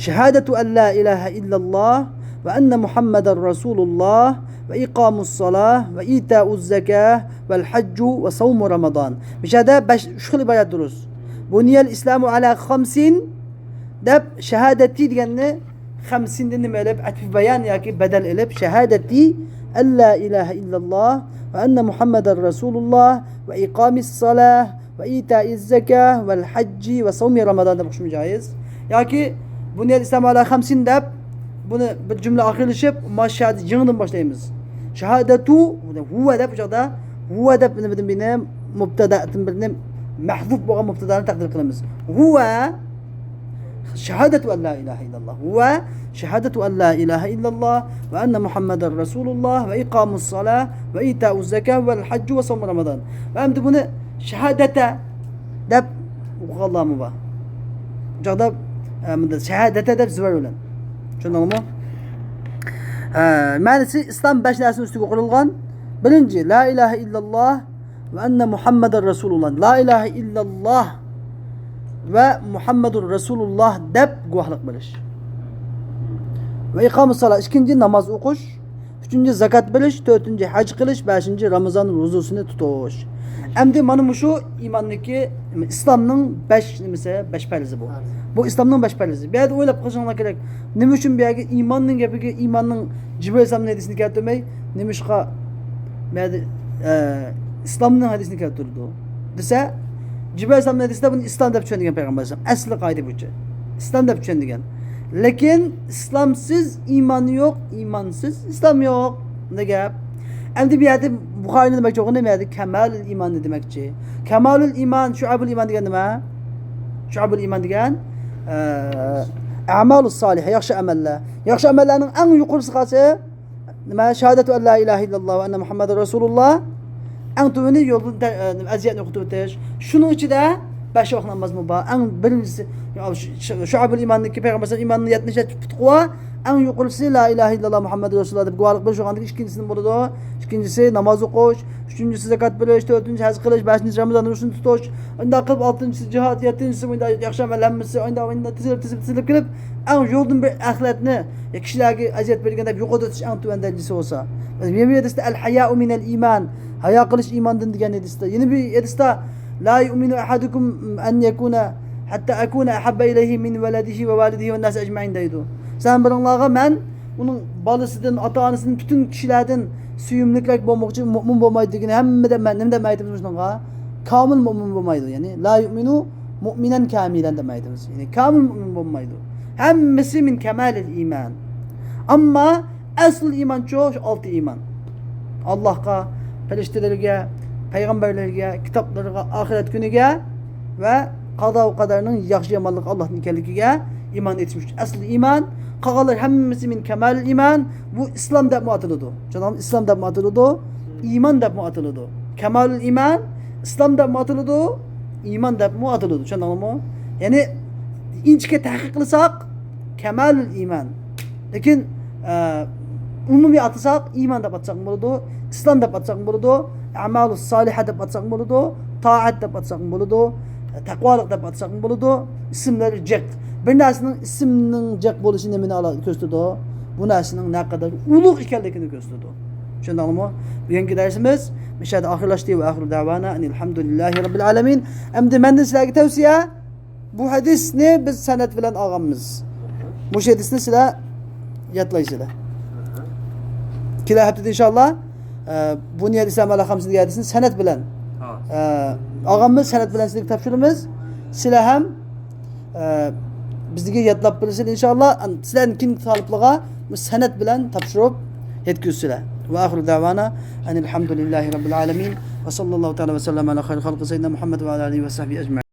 شاھادەتۇ ئەللا ئىلاھە ئىللاللاھ ۋە ئەننە مۇھەممەدەر رەسۇلۇللاھ ۋە ئىقامۇسسالاھ ۋە ئىتائۇززاكاھ ۋەل ھەججۇ ۋە سەۋمۇ رامەزان. مۇشۇ يەردە بەش، ئۈچ خىل ئىبارەت دۇرۇس. بۇنىيەل ئىسلامۇ ئەلا خەمسىن دەپ شاھادەتى دېگەننى خەمسىندىن نېمە ئېلىپ، ئەتىف بايان ياكى بەدەل ئېلىپ، شاھادەتى ئەللا ئىلاھە ئىللاللاھ ۋە ئەننە مۇھەممەدەر رەسۇلۇللاھ ۋە ئىقامىسسالاھ ۋە ئىتائىز زاكا ۋەل ھەججى ۋە سەۋمى رامازان دەپ ئوقۇشمۇ جائىز. ياكى بۇنيەل ئىسلام ئەلا خەمسىن دەپ بۇنى بىر جۈملە ئاخىرلىشىپ، ماشادى يېڭىدىن باشلايمىز. شاھادەتۇ، ھۇۋە دەپ بۇ چاغدا، ھۇۋە دەپ نېمىدىن بىرنى، مۇبتەدادىن بىرنى، مەھزۇپ بولغان مۇبتەدانى تەقدىر قىلىمىز. ھۇۋە شاھادەتۇ ئەن لا ئىلاھە ئىللاللاھ. ھۇۋە شاھادەتۇ ئەن لا ئىلاھە ئىللاللاھ ۋە ئەننە مۇھەممەدەر رەسۇلۇللاھ ۋە ئىقامۇس سالاھ ۋە ئىتائۇز زاكاھ ۋەل ھەججۇ ۋە سەۋمۇ رامازان. ۋە ئەمدى بۇنى شاھادەتە دەپ ئوقۇغانلارمۇ بار. بۇ چاغدا، ئە، مۇنداق شاھادەتە دەپ زىبار بىلەن. چۈشەندىڭىزمۇ؟ ئە، مەنىسى ئىسلام بەش نەرسىنىڭ ئۈستىگە قۇرۇلغان. بىرىنچى، لا ئىلاھە ئىللاللاھ ۋە ئەننە مۇھەممەدەر رەسۇلۇللاھ. لا ئىلاھە ئىللاللاھ ۋە مۇھەممەدۇر رەسۇلۇللاھ دەپ گۇۋاھلىق بېرىش. ۋە ئىقامۇس سالاھ، ئىككىنچى، ناماز ئوقۇش. ئۈچىنچى، زاكات بېرىش. تۆتىنچى، ھەج قىلىش. بەشىنچى، رامىزان روزىسىنى تۇتۇش. ئەمدى مانا مۇشۇ ئىماندىكى، ئىسلامنىڭ بەش نېمىسى، بەش پەرزى بۇ. بۇ ئىسلامنىڭ بەش پەرزى. بۇ يەردە ئويلاپ قېلىشىڭلار كېرەك. نېمە ئۈچۈن بۇ يەرگە ئىماننىڭ گەپىگە، ئىماننىڭ جىبرىل ئەلەيھىسسالامنىڭ ھەدىسىنى كەلتۈرمەي، نېمىشقا بۇ يەردە، ئە، ئىسلامنىڭ ھەدىسىنى كەلتۈرىدۇ دېسە، جىبرىل ئەلەيھىسسالامنىڭ ھەدىسىدە بۇنى ئىسلام دەپ چۈشەنگەن پەيغەمبەر ئەلەيھىسسالام. ئەسلى قائىدە بويىچە ئىسلام دەپ چۈشەنگەن. لېكىن ئىسلامسىز ئىمان يوق، ئىمانسىز ئىسلام يوق. بۇنداق گەپ. ئەمدى بۇ يەردە بۇخارىي نېمە دېمەكچى بولغىنى، بۇ يەردە كامالۇل ئىماننى دېمەكچى. كامالۇل ئىمان، شۇئەبۇل ئىمان دېگەن نېمە؟ شۇئەبۇل ئىمان دېگەن، ئە، ئەمالۇس سالىھە، ياخشى ئەمەللەر. ياخشى ئەمەللەرنىڭ ئەڭ يۇقىرىسى قايسى؟ نېمە؟ شاھادەتۇ ئەن لا ئىلاھە ئىللاللاھ ۋە ئەننە مۇھەممەدەر رەسۇلۇللاھ. ئەڭ تۆۋىنى يولدىن تە-، ئە، ئەزىيەتنى يوقىتىۋېتىش. شۇنىڭ ئىچىدە بەش ۋاق نامازمۇ بار. ئەڭ بىرىنچىسى، شۇ-، شۇئەبۇل ئىماندىكى پەيغەمبەر ئەلەيھىسسالام ئىماننىڭ يەتمىش يەتتە پۇتى بار. ئەڭ يۇقىرىسى لا ئىلاھە ئىللاللاھ مۇھەممەدۇر رەسۇلۇللاھ دەپ گۇۋاھلىق بېرىش بولغاندىكىن ئىككىنچىسى نېمە بولىدۇ؟ ئىككىنچىسى ناماز ئوقۇش، ئۈچىنچىسى زاكات بېرىش، تۆتىنچى ھەج قىلىش، بەشىنچىسى رامىزان روزىسىنى تۇتۇش، ئۇنداق قىلىپ ئالتىنچىسى جىھاد، يەتتىنچىسى مۇنداق ياخشى ئەمەل ھەممىسى، ئۇنداق، ئۇنداق تىزىلىپ، تىزىلىپ، تىزىلىپ كېلىپ، ئەڭ يولدىن بىر ئەخلەتنى، يا كىشىلەرگە ئەزىيەت بەرگەن دەپ يوقىتىۋېتىش ئەڭ تۆۋەن دەرىجىسى بولسا. يەنە بىر ھەدىستە، ئەل ھايائۇ مىنەل ئىمان، ھايا قىلىش ئىماندىن دېگەن ھەدىستە. يەنە بىر ھەدىستە، لا يۇئمىنۇ ئەھەدۇكۇم ئەن يەكۇنە ھەتتا ئەكۇنە ئەھەببە ئىلەيھى مىن ۋەلەدىھى ۋە ۋالىدىھى ۋەن ناس ئەجمەئىن دەيدۇ. سەن بىرىڭلارغا مەن ئۇنىڭ بالىسىدىن، ئاتا-ئانىسىدىن، پۈتۈن كىشىلەردىن سۆيۈملۈكرەك بولمىغۇچە مۆمىن بولمايدۇ دېگىنى ھەممە دەپ، مەن نېمە دەپ ئېيتىمىز شۇنىڭغا؟ كامىل مۆمىن بولمايدۇ. يەنى لا يۇئمىنۇ مۇئمىنەن كامىلەن دەپ ئېيتىمىز. يەنى كامىل مۆمىن بولمايدۇ. ھەممىسى مىن كامالىل ئىمان. ئەمما ئەسلى ئىمانچۇ شۇ ئالتە ئىمان. ئاللاھقا، پەرىشتىلەرگە، پەيغەمبەرلەرگە، كىتابلىرىغا، ئاخىرەت كۈنىگە ۋە قازا ۋە قەدەرنىڭ ياخشى يامانلىقى ئاللاھتىن ئىكەنلىكىگە ئىمان ئېيتىش ئەسلى ئىمان. قالغانلار ھەممىسى مىن كامالىل ئىمان. بۇ ئىسلام دەپمۇ ئاتىلىدۇ. چۈشەندىڭىزمۇ؟ ئىسلام دەپمۇ ئاتىلىدۇ، ئىمان دەپمۇ ئاتىلىدۇ. كامالۇل ئىمان، ئىسلام دەپمۇ ئاتىلىدۇ، ئىمان دەپمۇ ئاتىلىدۇ. چۈشەندىڭلارمۇ؟ يەنى ئىنچىكە تەھقىق قىلساق، كامالۇل ئىمان. لېكىن، ئە، ئومۇمىي ئاتىساق، ئىمان دەپ ئاتىساقمۇ بولىدۇ، ئىسلام دەپ ئاتىساقمۇ بولىدۇ، ئەمالۇس سالىھە دەپ ئاتىساقمۇ بولىدۇ، تائەت دەپ ئاتىساقمۇ بولىدۇ، تەقۋالىق دەپ ئاتىساقمۇ بولىدۇ. ئىسىملىرى جىق. بىر نەرسىنىڭ ئىسمىنىڭ جىق بولۇشى نېمىنى ئالا-، كۆرسىتىدۇ؟ بۇ نەرسىنىڭ نەقەدەر ئۇلۇغ ئىكەنلىكىنى كۆرسىتىدۇ. چۈشەندىڭلارمۇ؟ بۈگۈنكى دەرسىمىز مۇشۇ يەردە ئاخىرلاشتى. ۋە ئاخىرۇ دەۋانا ئەنىل ھەمدۇلىللاھى رەببىل ئالەمىن. ئەمدى مەندىن سىلەرگە تەۋسىيە، بۇ ھەدىسنى بىز سەنەد بىلەن ئالغانمىز. مۇشۇ ھەدىسنى سىلەر يادلايسىلەر. كېلەر ھەپتىدە ئىنشاللا، ئە، بۇنيەل ئىسلام ئەلا خەمسە دېگەن ھەدىسنى سەنەد بىلەن، ھە، ئە، ئالغانمىز، سەنەد بىلەن سىزگە تاپشۇرىمىز. سىلەر ھەم، ئە، بىزگە يادلاپ بېرىسىلەر ئىنشاللا. سىلەرنىڭ كېيىنكى تالىپلارغا بۇ سەنەد بىلەن تاپشۇرۇپ يەتكۈزسىلەر. ۋە ئاخىرۇ دەۋانا ئەنىل ھەمدۇلىللاھى رەببىل ئالەمىن. ۋە ساللاللاھۇ تەئالا ۋە سەللەم ئەلا خەيرى خەلقى سەييىدىنا مۇھەممەد ۋە ئەلا ئالىھى ۋە سەھبىھى ئەجمەئىن.